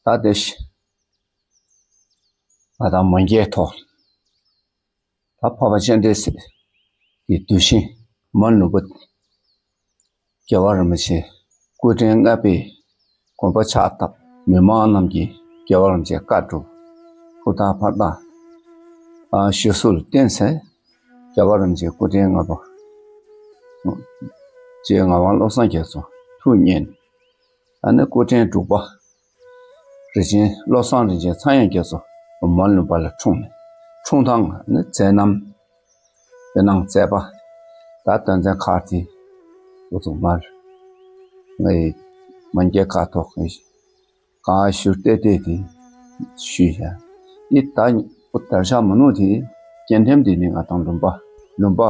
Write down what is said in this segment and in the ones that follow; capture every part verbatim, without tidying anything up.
ད་དེ་བཞིན་ང་དང་མོན་རྒྱལ་ཐོག་ད་འཕགས་པ་སྤྱན་རས་གཟིགས་ཀྱི་གདུལ་ཞིང་མོན་ལུང་པ། རྒྱལ་བ་རིན་པོ་ཆེ་སྐུ་ཕྲེང་ལྔ་པའི་དགོངས་པ་ཕྱག་བཏབ། མི་མང་རྣམས་ཀྱིས་རྒྱལ་བ་རིན་པོ་ཆེ་བཀའ་སྒྲུབ། ཧུར་ཐག་ཕར་ཐག་ཨ་ཞུ་སྲོལ་བསྟན་ཚེ། རྒྱལ་བ་རིན་པོ་ཆེ་སྐུ་ཕྲེང་ལྔ་པ་རྗེ་ངག་དབང་བློ་བཟང་རྒྱ་མཚོ་ཐུགས་མཉེས། ཨ་ནི་སྐུ་ཕྲེང་དྲུག་པ་རིན་ཆེན་བློ་བཟང་རིན་ཆེན་ཚངས་དབྱངས་རྒྱ་མཚོ་མོན་ལུང་པ་ལ་འཁྲུངས་ནས། འཁྲུངས་སྟངས་ནི་མཛད་རྣམ། དེ་ནང་མཛད་པ་ད་དོན་ཚན་ཁག་དེ་འུ་ཚོ་མར་ངའི་མོན་རྒྱལ་ཁ་ཐོག་གི་གང་ཞུ་བལྟས་བལྟས་དེ་ཞུས་ཤག་ཨི་ད་དར་ཤ་མ་ནུ་དེ་སྐྱེ་ཕྲེང་དེ་ནི་ང་དང་ལུང་པ་ལུང་པ་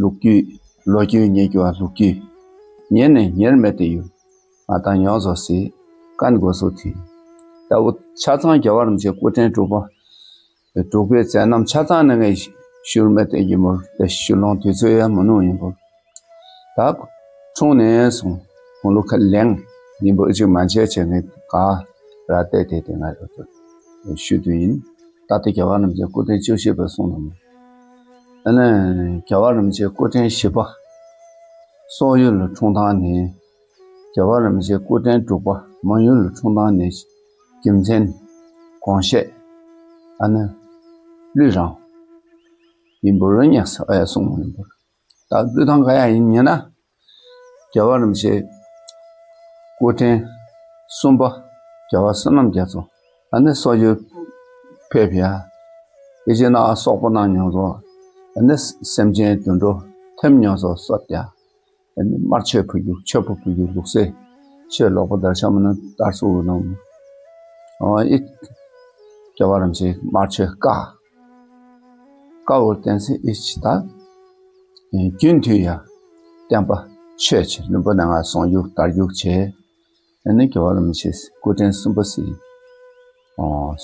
ལོ་རྒྱུས་ལོ་རྒྱུས་ཉེ་རྒྱུ་བ་ལོ་རྒྱུས་ཉེ་ནས་ཉེར་མེད་དེ་ཡོད། ང་དང་ཡོངས་སུ་གཟིགས་ཀན་གོ་སུ་དེ་ད་འུ་ཆ་ཚང་རྒྱལ་བ་རིན་པོ་ཆེ་སྐུ་ཕྲེང་དྲུག་པ། དྲུག་པའི་མཛད་རྣམ་ཆ་ཚང་ནས་ངས་ཞུར་མེད་དེ་ཡིན་མོར་དེ་ཞུ་ལོང་དུས་ཚོད་ཡང་མི་ནུས་ཡིན་པོར། ད་འཁྲུངས་ནས་བཟུང་ཁོང་ལུ་ཁ་ལེང་ཡིན་པོ་ཅིག་མ་བྱས་བྱས་ངས་ག་ར་བལྟས་བལྟས་དེ་ང་རུ་ཞུ་དུས་ཡིན། ད་ལྟ་རྒྱལ་བ་རིན་པོ་ཆེ་སྐུ་ཕྲེང་བཅུ་བཞི་པའི་གསུང་ལ་མོ། ཨ་ནི་རྒྱལ་བ་རིན་པོ་ཆེ་སྐུ་ཕྲེང་བཞི་པ་སོག་ཡུལ་ལ་འཁྲུངས་སྟངས་ནི། རྒྱལ་བ་རིན་པོ་ཆེ་སྐུ་ཕྲེང་དྲུག་པ་མོན་ཡུལ་ལ་འཁྲུངས་སྟངས་ནི་རྒྱུ་མཚན་དགོངས་བཞེད་ཨ་ནི་བློས་རང་ཡིན་པོ་རུ་ཉག་ས་ཨ་ཡ་གསུང་མོ་ཡིན་པོ། ད་བློས་ཐང་ག་ཡ་ཡིན་ཉེ་ན། རྒྱལ་བ་རིན་པོ་ཆེ་སྐུ་ཕྲེང་གསུམ་པ་རྒྱལ་བ་བསོད་ནམས་རྒྱ་མཚོ་ཨ་ནི་སོག་ཡུལ་ཕེབས་ཡ། ཨི་ཅེ་ན་སོག་པོ་ནང་མྱོང་ཚོ་ཨ་ནི་སེམས་ཅན་དུད་འགྲོ་ཐེམ་མྱོང་ཚོ་གསོད་ཡ། ཨ་ནི་དམར་མཆོད་ཕུལ་རྒྱུ་མཆོད་པ་ཕུལ་རྒྱུ་ལུགས་སྲོལ་ཆེས་ལོག་པ་དར་ཤ་མ་ན་དར་སུ་ནང་ཨི་རྒྱལ་བ་རིན་པོ་ཆེ་དམར་མཆོད་བཀའ། བཀའ་བོར་བསྟན་སྲིད་ཨི་ཅི་ད། རྒྱུན་མཐུད་ཡ་བསྟན་པ་ཆོས་ཆེ་ལུང་པ་ནང་ང་ཟོང་རྒྱུག་དར་རྒྱུག་བྱས། ཨ་ནི་རྒྱལ་བ་རིན་པོ་ཆེ་སྐུ་ཕྲེང་གསུམ་པ་སི་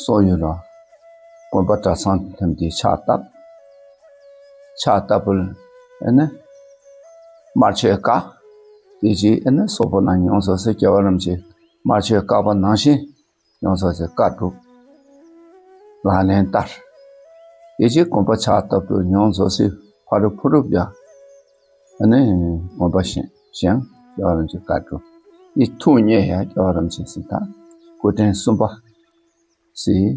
སོག་ཡུལ་ལ་དགོན་པ་གྲྭ་ཚང་ཐམས་ཅད་ཕྱག་བཏབ། ཕྱག་བཏབ་པར་ཨ་ནི་དམར་མཆོད་བཀའ། ཨི་ཅི་ཨ་ནི་སོག་པོ་ནང་མྱོང་སོ་སི་རྒྱལ་བ་རིན་པོ་ཆེ་དམར་མཆོད་བཀའ་པ་ནང་བཞིན། ཡོངས་སུ་ཟེར་བཀའ་སྒྲུབ། ལག་ལེན་བསྟར། དེ་རྗེས་དགོན་པ་ཕྱག་བཏབ་ཏུ་ཡོངས་སུ་ཟེར་ཕ་རུ་ཕུ་རུབ་ཡ། ཨ་ནི་དགོན་པ་བཞེངས་བཞེངས་རྒྱལ་བ་རིན་པོ་ཆེ་བཀའ་སྒྲུབ། ཨི་ཐུགས་མཉེས་ཡ་རྒྱལ་བ་རིན་པོ་ཆེ་ཟེར་ད། སྐུ་ཕྲེང་གསུམ་པ་ཟེར།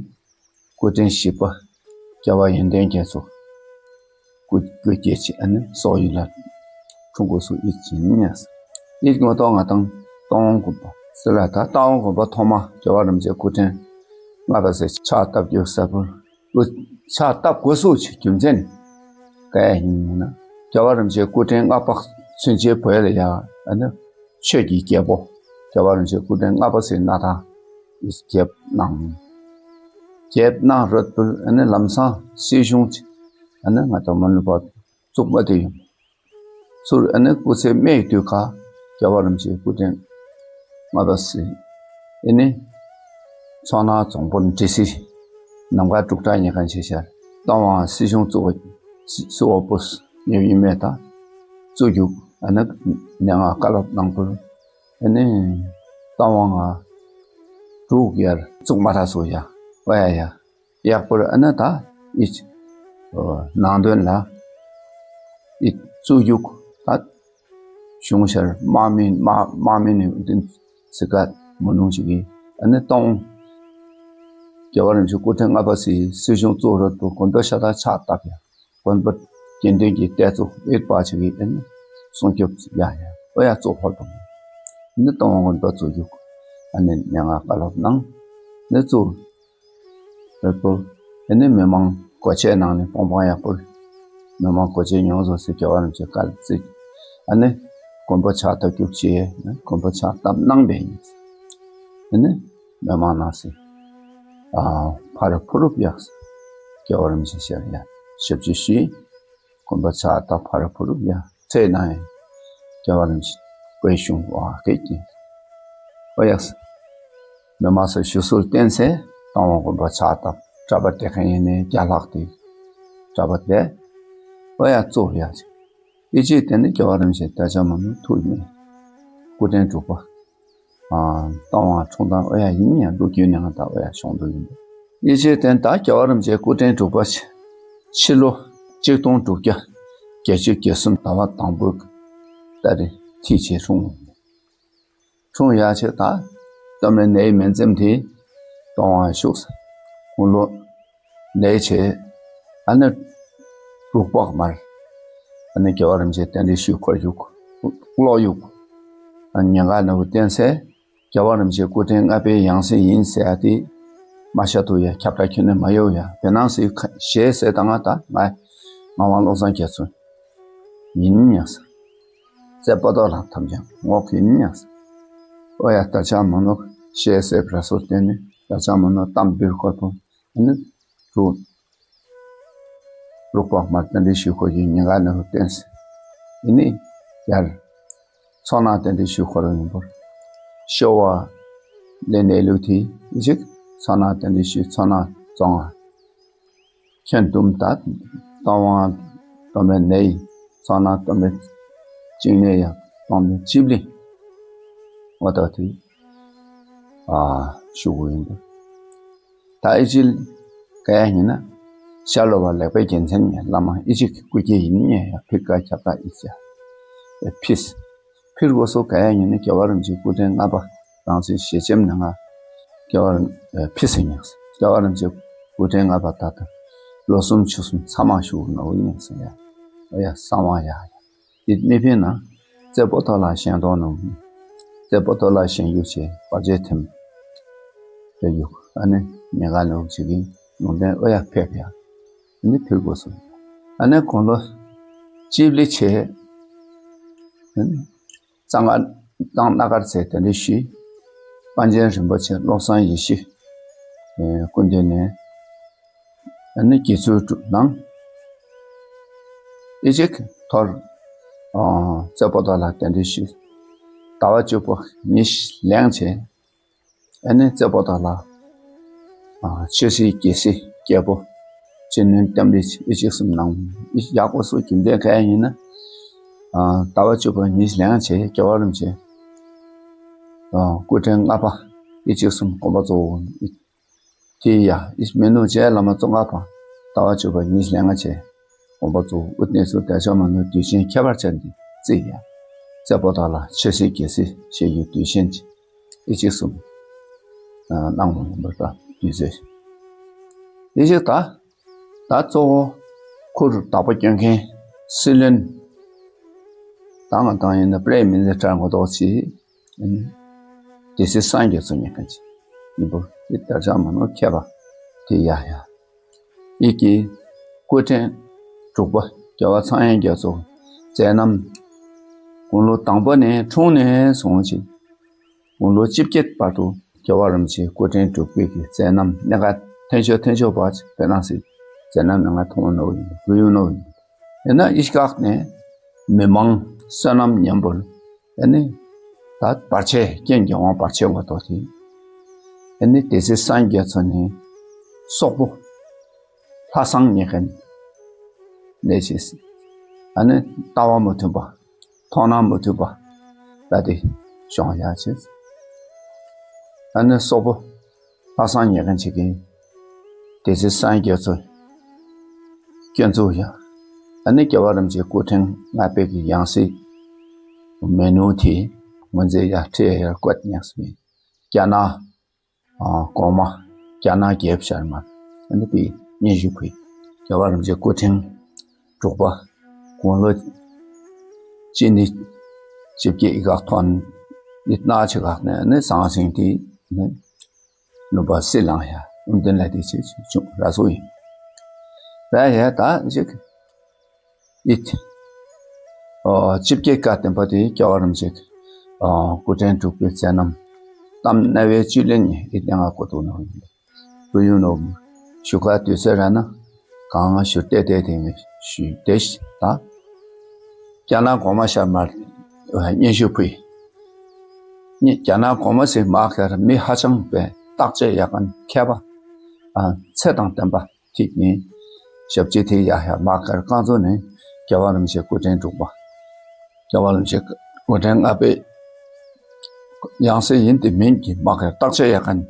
སྐུ་ཕྲེང་བཞི་པ་རྒྱལ་བ་ཡོན་ཏན་རྒྱ་མཚོ། སྐུ་སྐུ་སྐྱེ་ཆེ་ཨ་ནི་སོག་ཡུལ་ལ་འཁྲུངས་སྐུ་སུ་ཨིད་ཅི་ཉ། ཨིད་ངོ་ཏོ་ང་དང་སྟོང་དབང་དགོན་པ་སི་ལ་ད་སྟོང་དབང་དགོན་པ་ཐོག་མ་རྒྱལ་བ་རིན་པོ་ཆེ་སྐུ་ཕྲེང་ལྔ་པ་ཟེར་ཕྱག་བཏབ་རྒྱུ་ས་བུ་ཕྱག་བཏབ་དགོས་སུ་ཆེ་རྒྱུ་མཚན་ག་ཡིན་ན་རྒྱལ་བ་རིན་པོ་ཆེ་སྐུ་ཕྲེང་ལྔ་པ་ཚུན་ཆད་བོད་ལ་ཡ་ཨ་ནི་ཆོས་ཀྱི་རྒྱལ་པོ་རྒྱལ་བ་རིན་པོ་ཆེ་སྐུ་ཕྲེང་ལྔ་པ་ཟེར་ན་ད་རྒྱལ་གནང་། རྒྱལ་གནང་རོད་པུར་ཨ་ནི་ལམ་སང་སྲིད་གཞུང་ཨ་ནི་ང་ཚོ་མ་ནུ་པ་བཙུགས་པ་དེ་ཡིན། ཚུར་ཨ་ནི་སྐུ་ཚེ་སྨད་དུས་ཁ་རྒྱལ་བ་རིན་པོ་ཆེ་སྐུ་ཕྲེང་ལྔ་པ་ཟེར་ཨ་ནི་མཚོ་སྣ་རྫོང་དཔོན་འདྲི་སྲིད་ནམ་མཁའ་དྲུག་སྒྲ་ཉེ་མཁན་ཆེ་ཤར་གཏོང་བ་སྲིད་གཞུང་བཙུགས་པ་སྲིད་འོ་པོ་ཉེ་ཡིན་མེད་དང་བཙུགས་རྒྱུ་ཨ་ནི་ཉེ་ང་བཀའ་སློབ་གནང་པུར། ཨ་ནི་རྟ་དབང་ང་དྲུག་ཡར་བཙུགས་མ་ཐག་སོ་ཡ་ཨོ་ཡ་ཡ་ཡག་པོར་ཨ་ནི་ད་ཨི་ནང་དོན་ལ་ཨི་བཙུགས་རྒྱུག་ད་གཞུང་ཤར་དམག་མི་དམག་དམག་མི་ནི་འདི་ཚི་ཀ་མུ་ནུང་ཞིག་གིས་ཨ་ནི་གཏོང་རྒྱལ་བ་རིན་པོ་ཆེ་སྐུ་ཕྲེང་ལྔ་པ་སི་སྲིད་གཞུང་བཙུགས་རོགས་དུ་དགོན་པ་ཤ་སྟག་ཕྱག་བཏབ་ཡ། དགོན་པ་དགེ་འདུན་གྱི་གཏད་ཚུགས་ཨེ་པ་ཆེ་གི་ཨེ་ནི་སྲུང་སྐྱོབ་ཡ་ཡ་ཨོ་ཡ་གཙོ་ཕོར་དང་ནི་གཏོང་དགོན་པ་བཙུགས་རྒྱུག་ཨ་ནི་མྱ་ངན་བཀའ་སློབ་གནང་ནི་གཙོ་རེད་པོ་ཨེ་ནི་མི་མང་གོ་ཆས་ནང་ནས་སྤོང་སྤང་ཡག་པོ་མི་མང་གོ་ཆས་ཉོ་བཟོ་སི་རྒྱལ་བ་རིན་པོ་ཆེ་བཀའ་སྩལ་ཨ་ནི་དགོན་པ་ཕྱག་བཏབ་རྒྱུག་ཆེ་ནི་དགོན་པ་ཕྱག་བཏབ་གནང་བས་ཡིན་ཨེ་ནི་མི་མང་ནང་སི་ཨ་ཕ་ར་ཕུ་རུབ་ཡག་སི་རྒྱལ་བ་རིན་པོ་ཆེ་ཤར་ཡ་ཞབས་ཕྱི་ཞུས། དགོན་པ་ཕྱག་བཏབ་ཕ་ར་ཕུ་རུ་ཡ་ཚེ་ནང་ཡང་རྒྱལ་བ་རིན་པོ་ཆེ་བཀའ་གཞུང་བ་སྐད་ཀྱིན་ཨོ་ཡག་སི་མི་མ་སོ་ཞུ་སྲོལ་བསྟན་ཚེ་གཏོང་བ་དགོན་པ་ཕྱག་བཏབ་གྲྭ་པ་དེ་ཁ་ཡིན་ནས་རྒྱ་ལྷག་དེ་གྲྭ་པ་དེ་ཨོ་ཡ་གཙོ་ཡ་ཅིག་ཨི་ཅི་དེ་ནི་རྒྱལ་བ་རིན་པོ་ཆེ་ད་ཆ་མ་ནུ་ཐུགས་ཉེ་སྐུ་ཕྲེང་དྲུག་པ་ ཨ་རྟ་དབང་འཁྲུངས་སྟངས་ཨོ་ཡ་ཡིན་ཡང་ལོ་རྒྱུས་ནང་ད་ཨོ་ཡ་བྱུང་འདུག་ཡིན་པ། ཡིད་ཆེས་བརྟེན་ད་རྒྱལ་བ་རིན་པོ་ཆེ་སྐུ་ཕྲེང་དྲུག་པ་ཕྱི་ལོ་གཅིག་སྟོང་དྲུག་བརྒྱ་བརྒྱད་ཅུ་གྱ་གསུམ་ཟླ་བ་དང་པོའི་ཏ་རིག་ཐིག་ཆེ་འཁྲུངས། འཁྲུངས་ཡག་ཆེ་ད་སྟོད་སྨད་ནས་མན་ཙེམ་དེ་གཏོང་བ་བཞུགས། དགུང་ལོ་ནས་ཆེ་ཨ་ནི་དྲུག་པག་མར་ཨ་ནི་རྒྱལ་བ་རིན་པོ་ཆེ་རྟེན་འབྲེལ་ཞུས་ཁོར་ཡུག་ཀློག་ཡུག་ཉེན་ཁ་ནུ་བསྟན་སའི་རྒྱལ་བ་རིན་པོ་ཆེ་སྐུ་ཕྲེང་ལྔ་པའི་ཡང་སྲིད་ཡིན་ཟེར་ཡ་དེ་མ་ཤ་ཐུ་ཡ་ཁྱབ་བསྒྲགས་ཁྱོན་ནས་མ་ཡོད་ཡ་དེ་ནང་སྲིད་ཞེས་ཟེར་ད་ང་ད་ང་ངག་དབང་བློ་བཟང་རྒྱ་མཚོ་ཡིན་ཡང་ཟེར། རྩེ་པོ་ཏོ་ལ་ཐམས་ཅད་ངོ་གིན་ཡང་ཨོ་ཡ་ད་ཆ་མ་ནོ་ཤེས་སེ་བྲ་སོ་བསྟན་ནས་ད་ཆ་མ་ནོ་གཏམ་འབུལ་སྐོར་པོ་ནི་རུ་རུག་པ་མ་རྟེན་འབྲེལ་ཞུ་ཁོ་ཡི་ཉིན་ག་ནི་རུ་བསྟན་སེ་ཡིན་ནི་ཡར་ཚོགས་ནང་རྟེན་འབྲེལ་ཞུ་ཁོ་རུ་ཡིན་པོར་ཤོ་བ་ལེ་ནེ་ལུ་ཐི་ཡི་ཅིག་ཚོགས་ནང་རྟེན་འབྲེལ་ཞུ་ཚོགས་ནང་བཙོང་བ། ཁྱོན་བསྡོམས་དང་། རྟ་དབང་སྟོད་སྨད་ནས་ཚོགས་ནང་སྟོད་སྨད་གཅིག་ནས་ཡང་སྟོད་སྨད་ཅིབ་ལི་འོ་ད་དེ་ཨ་ཞུ་དགོས་ཡིན་པ། ད་ཨི་ཅིལ་ག་ཡ་ཡིན་ན་ཤར་ལོ་བ་ལེགས་པའི་རྒྱལ་མཚན་ནས་བླ་མ་ཨི་ཅིག་སྐུ་སྐྱེ་ཡིན་ནས་ཡང་ཕིར་ཀ་ཁྱབ་ད་ཨི་ཅ་ཕིས། ཕིར་གོ་སོ་ག་ཡ་ཡིན་ན་རྒྱལ་བ་རིན་པོ་ཆེ་སྐུ་ཕྲེང་ལྔ་པ་རང་ཚོའི་ཞལ་ཆེམས་ནང་ང་རྒྱལ་བ་རིན་ཕི་སེ་ཉག་སེ་རྒྱལ་བ་རིན་པོ་ཆེ་སྐུ་ཕྲེང་ལྔ་པ་ད་ལྟ་ལོ་གསུམ་ཕྱོགས་གསུམ་ཚ་མང་ཞུ་ནོ་ཉག་སེ་ཡ་ཨོ་ཡ་གསང་བ་ཡ་ཡ་དེ་མི་ཕན་ན་རྩེ་པོ་ཏོ་ལ་ཞེན་དོགས་ནོ་རྩེ་པོ་ཏོ་ལ་ཞེན་རྒྱུ་ཆེ་བར་ཆད་ཐེམ་རེ་ཡུག་ཨ་ནི་ཉེ་ག་ནོ་ཆེ་གི་ནོ་ལྡན་ཨོ་ཡ་ཕེབས་ཡ། ནི་ཕུལ་དགོས་སོ། ཨ་ནི་དགུང་ལོ་གཅིག་ལི་ཆེ། གཙང་ཁ་གཙང་སྣ་དཀར་ཚེ་དེ་འདྲ་ཞུས། པཎ་ཆེན་རིན་པོ་ཆེ་བློ་བཟང་ཡེ་ཤེས་སྐུ་མདུན་ནས་ཨ་ནི་དགེ་ཚུལ་གྲུབ་གནང་། ཨི་ཅིག་ཐོར་རྩེ་པོ་ཏོ་ལ་དེ་འདྲ་ཞུས། ཟླ་བ་བཅུ་པོ་ཉི་ཤུ་ལེང་ཆེ། ཨ་ནི་རྩེ་པོ་ཏོ་ལ། ཨ་ཆོས་སྲིད་རྒྱལ་སྲིད་རྒྱལ་པོ་སྤྱི་ནོན་གཏམ་རིགས་ཨི་ཅིག་གསུམ་ནང་ཡག་པོ་སུ་རྒྱུན་ལྡན་ག་ཡ་ཡིན་ན། ཨ་ཟླ་བ་བཅུ་པ་ཉིས་ལེང་ཆེ་རྒྱལ་བ་རིན་ཆེ། ཨ་སྐུ་ཕྲེང་ལྔ་པ་ཨི་ཅིག་གསུམ་དགོངས་པ་རྫོགས། དེ་ཡ་ཨིས་མེ་ནུ་ཅའི་བླ་མ་ཙོང་ཁ་པ་ཟླ་བ་བཅུ་པ་ཉིས་ལེང་ང་ཆེ། དགོངས་པ་རྫོགས་ཨུ་གནས་ཚུལ་དལ་ཆ་མ་ནུ་དུས་ཆེན་ཁྱད་པར་ཅན་འདི་བརྩིས་ཡ། རྩེ་པོ་ཏོ་ལ་ཆོས་སྲིད་རྒྱལ་སྲིད་ཞེས་ཡོད་དུས་ཆེན་གྱི་ཨི་ཅིག་གསུམ། གནང་བ་ཡིན་པར་དུས་ཚོད། ཨི་ཅིག་ད། ད་གཙོ་བོ་ཁུ་རུ་བདག་པོ་སྐྱོན་མཁན་སྲིད་བློན། ད་ང་དང་ཡིན་ན་པྲེ་མི་ནི་ཊར་ངོ་ཐོག་ཅིག་སྡེ་སྲིད་སངས་རྒྱས་ཚོ་ཉེ་མཁན་ཅིག་ཡིན་པོ་དེ་དར་ཆ་མ་ནོར་མཁས་པ་དེ་ཡ་ཡ། ཡི་གེ་སྐུ་ཕྲེང་དྲུག་པ་རྒྱལ་བ་ཚངས་དབྱངས་རྒྱ་མཚོ་མཛད་རྣམ། དགུང་ལོ་དང་པོ་ནས་འཁྲུངས་ནས་བཟུང་ཅིག་དགུང་ལོ་བཅོ་བརྒྱད་བར་དུ་རྒྱལ་བ་རིན་པོ་ཆེའི་སྐུ་ཕྲེང་དྲུག་པའི་གི་མཛད་རྣམ་གནད་འགག་འཐེན་ཤོག་འཐེན་ཤོག་བར་བོད་ནང་སྲིད་མཛད་རྣམ་གནད་འགག་མཐོང་བ་ནོར་ཡིན་བུ་ཡུ་ནོར་ཡིན། ཡིན་ན་ཨི་ཤ་ཁ་ནས་མི་མང་བསོད་ནམས་ཉམས་པོ་ཨ་ནི་ད་བར་ཆད་རྐྱེན་གྱི་དབང་བར་ཆད་འགོ་ཐོག་དེ་ཨ་ནི་སྡེ་སྲིད་སངས་རྒྱས་མཚོ་ནས་སོག་པོ་ལྷ་བསང་ཉེ་མཁན་ལས་བྱེད་ཨ་ནི་ལྟ་བ་མི་མཐུན་པ་མཐོང་སྣང་མི་མཐུན་པ་ལ་དེ་བྱུང་ཡ་བྱེད། ཨ་ནི་སོག་པོ་ལྷ་བསང་ཉེ་མཁན་བྱེད་ཀྱིན་སྡེ་སྲིད་སངས་རྒྱས་མཚོ་སྐྱོན་འཛུགས་ཡ། ཨ་ནི་རྒྱལ་བ་རིན་པོ་ཆེ་སྐུ་ཕྲེང་ལྔ་པའི་གི་ཡང་སྲིད་མེ་ནུ་དེ་ངོས་འཛིན་ཡ་ཁྲི་ཡ་ཡར་བཀོད་ཉག་སྨི་རྒྱ་ནག་གོང་མ་རྒྱ་ནག་རྒྱལ་ཤར་མ་ཨ་ནི་པའི་སྙན་ཞུ་ཕུལ། རྒྱལ་བ་རིན་པོ་ཆེ་སྐུ་ཕྲེང་དྲུག་པ་དགུང་ལོ་གཅིག་ནི་བཅོ་བརྒྱད་ཨི་ཁ་ཐོན་ཨི་ན་ཆེ་ཁག་ནས་ནི་ཟང་ཟིང་དེ་ནི་ལུང་པ་སྲིད་ལང་ཡ་ཨུམ་དོན་ལ་དེ་ཆེ་ཆུང་ར་སོ་ཡིན། ར་ཡ་ད་ཅིག་ཨིད། ཨོ་ཅིབ་ཀེ་ཀ་བསྟན་པ་དེ་རྒྱལ་བ་རིན་པོ་ཆེ་ཨོ་སྐུ་ཕྲེང་དྲུག་པའི་མཛད་རྣམ་གཏམ་རྣ་བའི་བཅུད་ལེན་ཉིད་ཨིད་ལེང་ང་གོ་ཐུག་ནོ་ཡིན། བུ་ཡུ་ནོ་ཞུ་ཁ་དུས་ཚོད་ར་ན་གང་ཞུ་ཏེ་ཏེ་དེ་ངས་ཞུ་དེ་ཤི་ད། རྒྱ་ནག་གོང་མ་ཤར་མར་སྙན་ཞུ་ཕུལ། རྒྱ་ནག་གོང་མ་ཟེར་མ་ཁར་མི་ཧ་ཅང་པའི་བརྟག་དཔྱད་ཡག་གན་མཁས་པ། ཚེ་དང་ལྡན་པ་ཐིག་ནི། ཞབས་ཕྱི་དེ་ཡ་ཡ་མ་ཁར་རྐང་བཙུགས་ནས་རྒྱལ་བ་རིན་པོ་ཆེ་སྐུ་ཕྲེང་དྲུག་པ། རྒྱལ་བ་རིན་པོ་ཆེ་སྐུ་ཕྲེང་ལྔ་པའི་ ཡང་སྲིད་ཡིན་དེ་མིན་གྱི་མ་ཁེར་བརྟག་དཔྱད་ཡག་ག་ནི་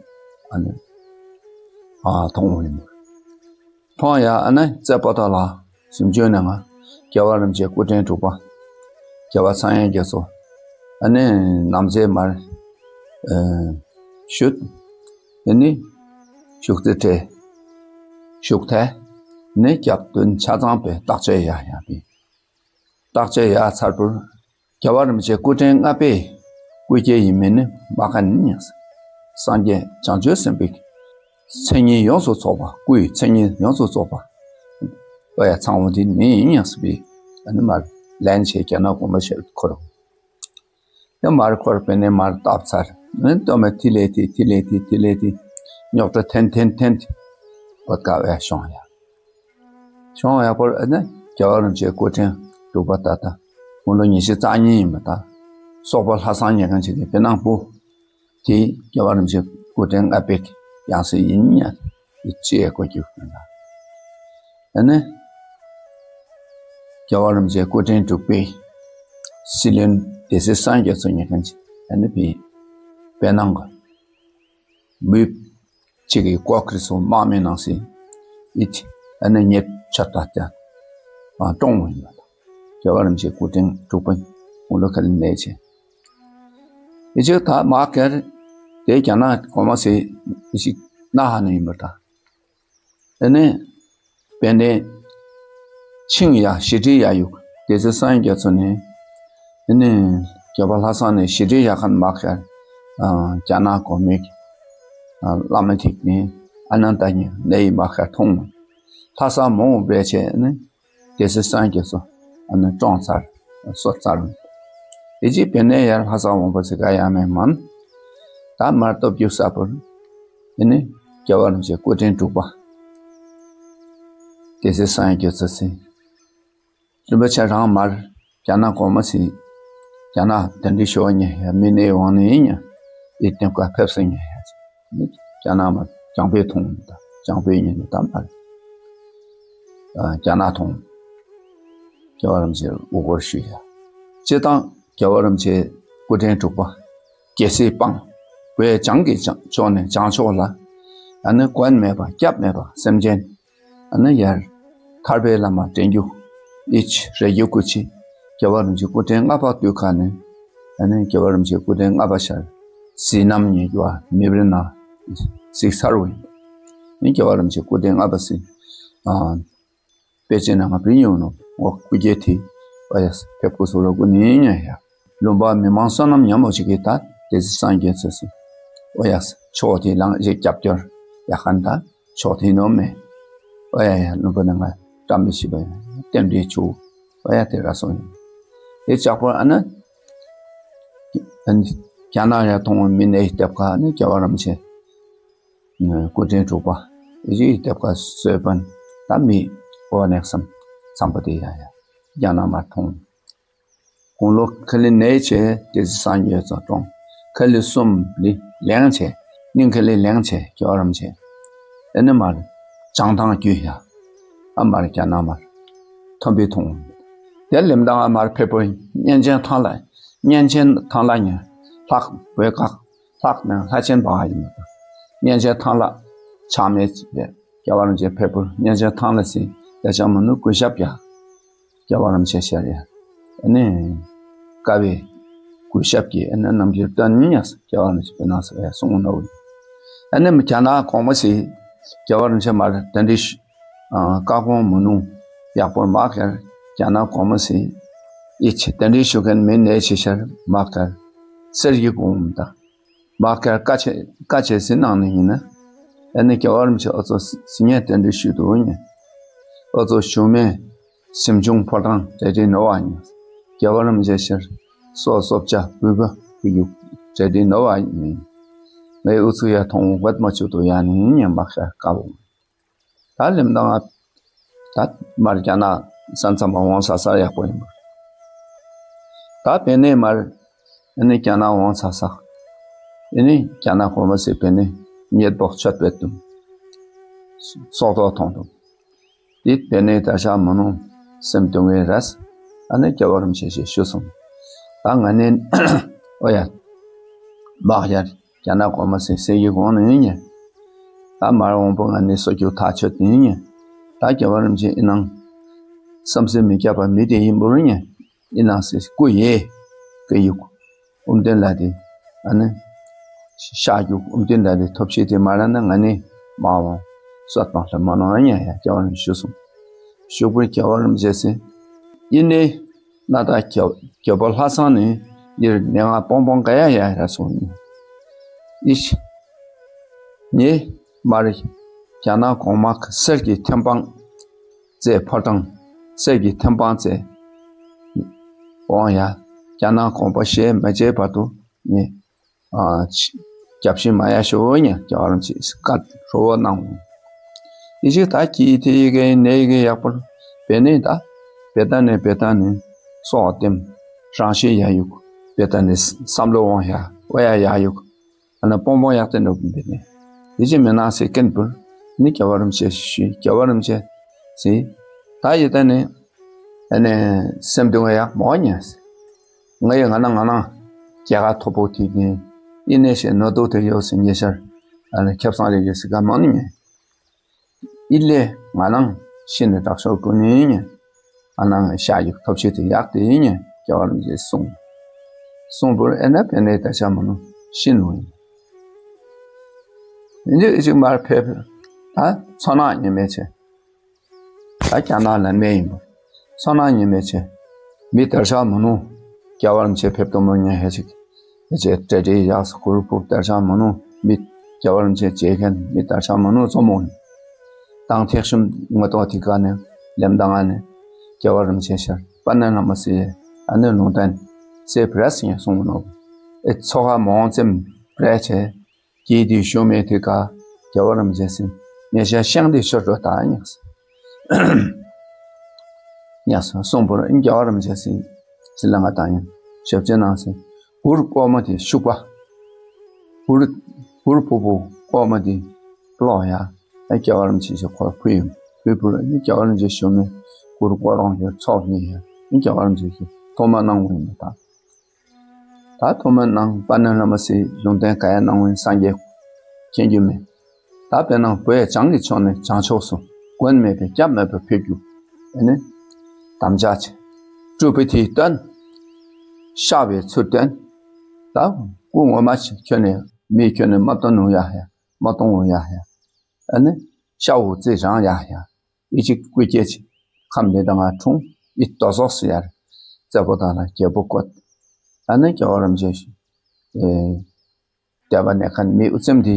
ཨ་ནི་ཨ་མཐོང་བ་ཡིན། མཐོང་ཡ་ཨ་ནི་རྩེ་པོ་ཏ་ལ་གཟིམ་ཆུང་ནས་ང་རྒྱལ་བ་རིན་པོ་ཆེ་སྐུ་ཕྲེང་དྲུག་པ་རྒྱལ་བ་ཚངས་དབྱངས་རྒྱ་མཚོ་ཨ་ནི་ནམ་ཟླའི་མར་ཨ་ཞུ་ཨ་ནི་ཤུག་རྩི་ཁྲི་ཤུག་ཐལ་ནི་རྒྱབ་མདུན་ཆ་ཚང་པའི་བརྟག་དཔྱད་ཡ་ཡ་པའི་བརྟག་དཔྱད་ཡ་ཚར་པུར་རྒྱལ་བ་རིན་པོ་ཆེ་སྐུ་ཕྲེང་ལྔ་པའི་སྐུ་སྐྱེ་ཡིན་མིན་ནི་མ་ཁ་ནི་ཉག་སངས་རྒྱས་བྱང་ཆུབ་སེམས་དཔའི་མཚན་ཉིད་ཡོངས་སུ་རྫོགས་པ་སྐུའི་མཚན་ཉིད་ཡོངས་སུ་རྫོགས་པ་པ་ཡ་ཚང་བ་འདི་ནི་ཉག་སི་པའི་ཨ་ནི་མར་ལན་ཆེ་རྒྱ་ནག་གོང་མ་ཆེ་འཁོར། ཡང་མར་འཁོར་པས་ནི་མར་བཏབ་ཚར། ཨ་ནི་སྟོད་མ་ཐི་ལེ་ཐི་ཐི་ལེ་ཐི་ཐི་ལེ་ཐི་རྙོག་དྲ་འཐེན་འཐེན་འཐེན་ཏེ་བོད་ཀ་བས་བྱུང་ཡ། བྱུང་ཡག་པོར་ཨ་ནི་རྒྱལ་བ་རིན་པོ་ཆེ་སྐུ་ཕྲེང་དྲུག་པ་ད་ལྟ་དགུང་ལོ་ཉི་ཤུ་རྩ་གཉིས་ཡིན་པ་དང་། སོག་པོ་ལྷ་བཟང་ཉེ་མཁན་ཆེ་གི་བེ་ནང་པོ་དེ་རྒྱལ་བ་རིན་པོ་ཆེ་སྐུ་ཕྲེང་ལྔ་པའི་ཡང་སྲིད་ཡིན་ཉག་གི་ཅི་ཡས་གོ་རྒྱུ་ཡིན་ལ། ཨ་ནི་རྒྱལ་བ་རིན་པོ་ཆེ་སྐུ་ཕྲེང་དྲུག་པའི་སྲིད་བློན་སྡེ་སྲིད་སངས་རྒྱས་མཚོ་ཉེ་མཁན་ཆེ་ཨ་ནི་བེ་བེ་ནང་གི་མུས་གཅིག་གི་ལྐོག་གི་སོ་དམག་མི་ནང་སྲིད་ཨིད་ཨ་ནི་ཉེ་ཆར་ད་ལྟ་ཀྲོང་མོ་ཡིན་པ་དང་རྒྱལ་བ་རིན་པོ་ཆེ་སྐུ་ཕྲེང་དྲུག་པ་དགུང་ལོ་ཁ་ལི་ནས་ཆེ་ཨི་ཅིག་ད་མ་ཁེར་དེ་རྒྱ་ནག་གོང་མ་སྲིད་ཨི་ཅིག་ན་ཧ་ནི་ཡིན་པ་དང་ཨ་ནི་བན་དེ་ཆིང་ཡ་ཞི་ཁྲི་ཡ་ཡུག་སྡེ་སྲིད་སངས་རྒྱས་མཚོ་ནས་ཨ་ནི་རྒྱལ་བ་ལྷ་བཟང་ནས་ཞི་ཁྲི་ཡ་ཁན་མ་ཁེར་རྒྱ་ནག་གོང་མའི་བླ་མ་ཐིག་ནས་ཨ་ནན་ད་ཉི་ནས་ཡི་མ་ཁེར་མཐོང་ལྷ་ས་མོ་བས་ཆེ་ཨ་ནི་སྡེ་སྲིད་སངས་རྒྱས་སོ་ཨ་ནི་ཀྲོང་ཚར་སོ་ཚར་བ། དེ་རྗེས་བེ་ནས་ཡར་ལྷ་ས་འོང་པ་ཟི་ག་ཡ་མེ་མན། ད་མར་སྟོབས་རྒྱུ་ས་པུར་དེ་ནི་རྒྱལ་བ་རིན་པོ་ཆེ་སྐུ་ཕྲེང་དྲུག་པ་སྡེ་སྲིད་སངས་རྒྱས་སོ་སི་རིན་པོ་ཆེ་རང་མར་རྒྱ་ནག་གོང་མ་སི་རྒྱ་ནག་དེ་འདྲའི་ཞོ་ཉེ་ཡ་མི་ནས་འོང་ནས་ཡིན་ཡ་ཨི་ལྟེམ་ཀ་ཕེབས་སེ་ཉེ་ཡ། རྒྱ་ནག་མ་ཅང་པོའི་ཐོང་དང་ཅང་པོའི་ཉིན་དང་མ་རེད། རྒྱ་ནག་ཐོང་རྒྱལ་བ་རིན་པོ་ཆེ་དབུ་སྐོར་ཞུས་ཡ། སྤྱི་བཏང་རྒྱལ་བ་རིན་པོ་ཆེ་སྐུ་ཕྲེང་དྲུག་པ་རྒྱལ་སྲས་སྤངས་བོད་བྱང་གི་ཕྱོགས་ནས་བྱང་ཕྱོགས་ལ་ཨ་ནི་མགོན་མེད་པ་སྐྱབས་མེད་པ་སེམས་ཅན་ཨ་ནི་ཡར་ཐར་པའི་ལམ་མ་འདྲེན་རྒྱུ་ཨི་ཆི་རེ་རྒྱུ་སྐུ་ཆེ་རྒྱལ་བ་རིན་པོ་ཆེ་སྐུ་ཕྲེང་ལྔ་པ་དུས་ཁ་ནས་ཨ་ནི་རྒྱལ་བ་རིན་པོ་ཆེ་སྐུ་ཕྲེང་ལྔ་པ་ཤར་ཟི་ནམ་ཉེ་རྒྱུ་བ་མི་བར་ན་གཟིགས་ཚར་བ་ཡིན། ཨ་ནི་རྒྱལ་བ་རིན་པོ་ཆེ་སྐུ་ཕྲེང་ལྔ་པ་སི་ཨ་དཔེ་ཅན་ནང་བི་ཉོ་ནོ་འོ་སྐུ་རྒྱལ་ཐི་པ་ཡ་ཕེབས་སྐུ་སོ་ལོ་སྐུ་ནི་ཉ་ཡ་ལུམ་པ་མི་མང་བསོད་ནམས་ཉམས་མོ་ཅིག་གི་ད་དེ་ཚེ་སངས་རྒྱས་ཚོ་སི་འོ་ཡ་ཕྱོགས་དེ་ལང་ཞེས་སྐྱབས་སྐྱོར་ཡ་ཁན་ད་ཕྱོགས་དེ་ནོ་མེ་འོ་ཡ་ཡ་ལུམ་པ་ནི་ང་བཀྲ་མི་ཤིས་པ་ཡ་རྟེན་འབྲེལ་ཆུ་འོ་ཡ་དེ་ར་སོང་ཡིན། དེ་ལྕགས་པོ་ཨ་ན་རྒྱ་ནག་ཡ་ཐོང་མི་ནས་སྟེབས་ཁ་ནི་རྒྱལ་བ་རིན་པོ་ཆེ་སྐུ་ཕྲེང་དྲུག་པ་ཨི་ཅི་ཡི་ཐེབས་ཀ་སོས་པན་ད་མི་འོ་ནེག་སམ་ཚང་པ་དེ་ཡ་ཡ་རྒྱ་ནག་མ་མཐོང་། དགུང་ལོ་ཁ་ལི་ནས་ཆེ་དེ་སི་སངས་རྒྱས་ཚོ་གྲོང་ཁ་ལི་གསུམ་ལི་ལེང་ཆེ་སྙིང་ཁ་ལི་ལེང་ཆེ་རྒྱལ་བ་རིན་པོ་ཆེ་ཨེ་ནི་མར་བྱང་ཐང་རྒྱུད་ཡ་ཨ་མར་རྒྱ་ནག་མར་ཐོན་པའི་མཐོང་། དེ་ལེམ་དང་ཨ་མར་ཕེབས་པོ་གཉན་ཆེན་ཐང་ལ་གཉན་ཆེན་ཐང་ལ་ཉ་ལྷག་བོད་ཁག་ལྷག་ནས་ལྷ་ཆེན་འབའ་ཡིན་པ་དང་། གཉན་ཆེན་ཐང་ལྷ་ཆགས་མེད་ཅིག་རེད། རྒྱལ་བ་རིན་པོ་ཆེ་ཕེབས་པོ་གཉན་ཆེན་ཐང་ལྷ་སི་ཡ་ཆ་མ་ནུ་གུས་ཞབས་ཀྱང་རྒྱལ་བ་རིན་པོ་ཆེ་ཤར་ཡ་ཨ་ནི་དཀའ་བའི་གུས་ཞབས་ཀྱི་ཨ་ནི་རྣམ་འགྱུར་སྟོན་ཉ་རྒྱལ་བ་རིན་པོ་ཆེ་པའི་ནང་སོ་ཡ་གསུང་ནོ། ཨ་ནི་རྒྱ་ནག་གོང་མ་སི་རྒྱལ་བ་རིན་པོ་ཆེ་མར་དེ་འདྲའི་བཀའ་དགོངས་མ་ནུ་ཡག་པོ་མ་ཁེར་རྒྱ་ནག་གོང་མ་སི་ཡི་ཆེ་དེ་འདྲའི་ཞུ་མཁན་མི་ནས་ཆེ་ཤར་མ་ཁེར་གསེར་གྱི་གོང་མ་དང་། མ་ཁེར་བཀའ་ཆེ་བཀའ་ཆེ་ཟིན་གནང་ནི་ཡིན་ན། ཨ་ནི་རྒྱལ་བ་རིན་པོ་ཆེ་ཨོ་ཚོ་ཟི་ཉེ་དེ་འདྲའི་ཞུ་དུ་ཉེ། ཨོ་ཚོ་ཞུ་མེ་སེམས་བྱུང་ཕོ་བྲང་གྲ་སྒྲིག་ནོ་བ་ཉེ། རྒྱལ་བ་རིན་པོ་ཆེ་ཤར་སོ་སོབ་ཆ་བུ་བ་བུ་ཡུག་གྲ་སྒྲིག་ནོ་བ་ཉེ། ངའི་ཨུ་ཚུགས་ཡ་ཐོང་བད་མ་ཆུ་དུ་ཡ་ནི་ཉེ་མ་ཁེར་དཀའ་བོ། ད་ལེམ་དང་ད་མར་རྒྱ་ནག་ས་མཚམས་པ་འོང་ས་ས་ཡག་པོ་ཡིན་པ། ད་བེ་ནས་མར་ཨ་ནི་རྒྱ་ནག་འོང་ས་ས་ཨ་ནི་རྒྱ་ནག་གོ་མ་སི་བེ་ནས་ཉེས་པོག་ཆོད་པའི་དུམ་སོག་ཐོག་མཐོང་དུམ། དེ་བེ་ནས་ད་ཤ་མ་ནུ་སེམས་གདུང་བའི་རས་ཨ་ནི་རྒྱལ་བ་རིན་པོ་ཆེ་ཞེས་ཞུ་སོང་། ད་ང་ནི་ཨོ་ཡ་ མ་ཡར་རྒྱ་ནག་གོང་མ་སྲིད་སྲིད་ཀྱི་གོང་ནས་ཡིན་ཉེ། ད་མར་དབང་པོ་ང་ནི་སོ་རྒྱུ་ཐག་ཆོད་དེ་ཡིན་ཉེ། ད་རྒྱལ་བ་རིན་པོ་ཆེ་ཡིན་ནང་བསམ་སེམས་མི་སྐྱབས་པ་མི་དེ་ཡིན་པོ་རུ་ཉེ། ཡིན་ནང་སྲིད་སྐུ་ཡེ་སྐུ་ཡུག་ཨུམ་དོན་ལ་དེ་ཨ་ནི་ཤ་རྒྱུག་ཨུམ་དོན་ལ་དེ་ཐོབ་ཤེས་དེ་མ་ར་ན་ང་ནི་མ་འོང་སོད་པང་ལ་མ་ནོ་ཨ་ཉེ་ཡ་རྒྱལ་བ་རིན་པོ་ཆེ་གསུངས། ཤོག་པུར་རྒྱལ་བ་རིན་པོ་ཆེ་སྲིད་ཡིན་ནི། ན་ད་རྒྱ་རྒྱལ་པོ་ལྷ་ཚང་ནི་འདིར་ནེ་ང་པོང་པོང་ག་ཡ་ཡ་ར་སོང་ནི། ཨིཤ། ནི་མར་རྒྱ་ནག་གོང་མ་གསེར་གྱི་ཐེམ་སྤང་རྩེ་ཕོ་བྲང་གསེར་གྱི་ཐེམ་སྤང་རྩེ་འོང་ཡ། རྒྱ་ནག་གོང་མ་ཞེས་མ་བྱས་བར་དུ་ནི་ཨ་རྒྱབ་ཤིང་མ་ཡ་ཤོ་ཉ་རྒྱལ་བ་རིན་པོ་ཆེ་བཀའ་ཧྲོ་བོ་གནང་འོང་། ཡི་ཅིག་ད་ཀྱི་དེ་ཡི་གེ་ནེ་ཡི་གེ་ཡག་པོ་བེ་ནེ་ད་བེ་ད་ནེ་བེ་ད་ནེ་སོག་ལྟེམ་རང་ཤེས་ཡ་ཡུག་བེ་ད་ནེ་བསམ་བློ་འོང་ཡ་འོ་ཡ་ཡ་ཡུག་ཨ་ན་པོང་པོང་ཡག་ཏེ་འགྲོ་བེ་ནེ་ཡི་ཅིག་མེ་ན་སེ་ཀན་པུར་ནི་རྒྱལ་བ་རིན་པོ་ཆེ་ཞུ་རྒྱལ་བ་རིན་པོ་ཆེ་སི་ད་ཡི་ད་ནེ་ཨ་ནེ་སེམས་སྡུག་ཡག་མོ་ཉ་སེ། ང་ཡི་ང་ན་ང་ན་རྒྱལ་ཁ་ཐོབ་པོ་དེ་གིན་ཨི་ནེ་ཤེ་ནོ་དོ་དེ་ཡོད་སེ་ཉེ་ཤར་ཨ་ལ་ཁྱབ་སང་རེ་ཡོད་སེ་ག་མང་ནི་ཉེ། ཨི་ལེ་ང་ནང་ཤི་ནི་དྲག་ཤོར་ཀུ་ནི་ཉེ། ཨ་ནང་ཤ་ཡི་ཐོབ་ཤེས་དེ་ཡག་དེ་ཡིན་ཉེ་རྒྱལ་བ་རིན་པོ་ཆེ་གསུངས། གསུངས་པོར་ཨེ་ན་ཕེ་ནེ་ད་ཤ་མ་ནུ་ཤི་ནུ་ཡིན། ཨིན་ཇི་ཨི་ཅིག་མར་ཕེབས་ད་ཚོ་ནག་ཉེ་མེད་ཆེ། ད་རྒྱ་ནག་ལ་གནས་ཡིན་པ། མཚོ་ནག་ཉི་མའི་ཆེ། མི་དར་ཤག་མ་ནུ། རྒྱལ་བ་རིན་ཆེ་ཕེབས་དུ་མོ་ཉན་ཧེ་ཅིག་ཧེ་ཅེ་ཏྲེ་ཏྲེ་ཡགས་གུར་ཕུབ་དར་ཤག་མ་ནུ། མི་རྒྱལ་བ་རིན་ཆེ་བྱེད་མཁན་མི་དར་ཤག་མ་ནུ་བཙོ་མོ་ཡིན། དང་ཐེག་ཤུམ་ངོ་ཏོག་ཐིག་ཀ་ནས་ལེམ་དང་ང་ནས་རྒྱལ་བ་རིན་ཆེ་ཤར་པ་ནན་ལ་མ་སི་ཡེ་ཨ་ནེ་ལུང་བསྟན་སེ་བྲེས་ཡང་གསུང་ནོ། ཨེ་ཚོ་ཁ་མོང་ཙེམ་བྲེས་ཆེ། གྱིས་དེ་ཞུ་མེད་དེ་ག་རྒྱལ་བ་རིན་ཆེན་སྲིད་ཉེ་ཤ་ཤང་དེ་ཤོར་འགྲོ་ད་ཉགས་ཉགས་སོང་པོར་རྒྱལ་བ་རིན་ཆེན་སྲིད་སྲིད་ལ་ང་དང་ཡང་ཞབས་ཕྱི་གནང་སྲིད་གུར་ཀོ་མ་དེ་ཤུག་པ་གུར་གུར་ཕུ་ཕུ་ཀོ་མ་དེ་ཀློག་ཡ་ཨ་རྒྱལ་བ་རིན་ཆེན་སྲིད་ཁོ་ཕུ་ཡིན་ཕུ་ཕུ་རྒྱལ་བ་རིན་ཆེན་ཞུ་མེད་གུར་ཀོ་རོང་ཡོད་ཚོགས་ཉེ་ཡ་རྒྱལ་བ་རིན་ཆེན་སྲིད་ཐོག་མ་གནང་བ་ཡིན་ད། ད་ཐོག་མའི་ནང་དཔལ་ལྡན་བླ་མ་སྲས་ལུང་བསྟན་ག་ཡ་གནང་བའི་སངས་རྒྱས་མཁྱེན་རྒྱུ་མེད། ད་དཔེར་ན་བོད་བྱང་གི་ཕྱོགས་ནས་བྱང་ཕྱོགས་སུ་མགོན་མེད་པའི་སྐྱབས་མེད་པར་ཕེབས་རྒྱུ་ཨེ་ནི་དམ་བཅའ་བྱས། སྤྲུལ་པའི་མཐུ་སྟོན། ཤ་བའི་ཚུལ་སྟོན། ད་སྐུ་ངོ་མ་ཁྱོད་ནས་མི་ཁྱོད་ནས་མ་སྟོན་ནུ་ཡ་ཡ་མ་གཏོང་ནུ་ཡ་ཡ་ཨེ་ནི་ཤ་བོ་ཙི་རང་ཡ་ཡ། ཨི་ཅིག་སྐུ་སྐྱེ་ཅིག་ཁམས་མི་དང་ང་འཁྲུངས་ཨི་ཏོ་སོགས་སུ་ཡར་རྩེ་པོ་དང་ལ་རྒྱལ་པོ་བཀོད། ཨ་ནི་རྒྱལ་བ་རིན་ཆེན་ཞིག་ཨེ་བསྡད་པ་ནས་ཁ་མི་ཨུ་ཙམ་དེ་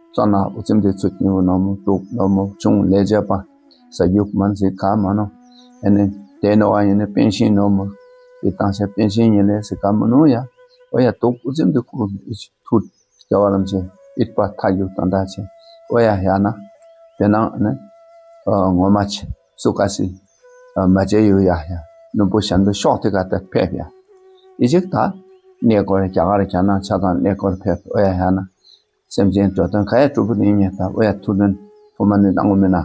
བཙོ་ན་ཨུ་ཙམ་དེ་ཚུད་ཉུ་ནོར་མོ་དུག་ནོར་མོ་ཆུང་ལས་བྱེད་པ་ཟ་རྒྱུག་མན་ཟིག་ག་མ་ནོ། ཨ་ནི་དེ་ནོ་བ་ཡིན་ན་པེན་ཤིང་ནོར་མོ་དེ་བཏང་ཤ་པེན་ཤིང་ཡིན་ལས་ཟིག་ག་མ་ནོ་ཡ། ཨོ་ཡ་དུག་ཨུ་ཙམ་དེ་ཁུག་ཨི་ཅིག་ཐུད། རྒྱལ་བ་རིན་ཆེན་ཨིད་པ་ཐག་ཡུག་དང་འདྲ་ཆེ། ཨོ་ཡ་ཡ་ན། དེ་ནང་ནི། ངོ་མ་ཆེ། སུ་ཀ་སི། མ་བྱེད་ཡུ་ཡ་ཡ། ནུ་བུ་གཞན་དུ་ཤོག་དེ་ག་ད་ཕེབས་ཡ། ཨི་ཅིག་ད། གནས་སྐོར་རྒྱ་གར་རྒྱ་ནག་ཆ་ཚང་གནས་སྐོར་ཕེབས་ཨོ་ཡ་ཡ་ན། སེམས་ཅན་འགྲོ་དོན་ག་ཡ་གྲུབ་པ་ནི་ཉེ་ད་ཨོ་ཡ་ཐུགས་དོན་ཐུགས་མ་ནི་གནང་གོ་མི་ན།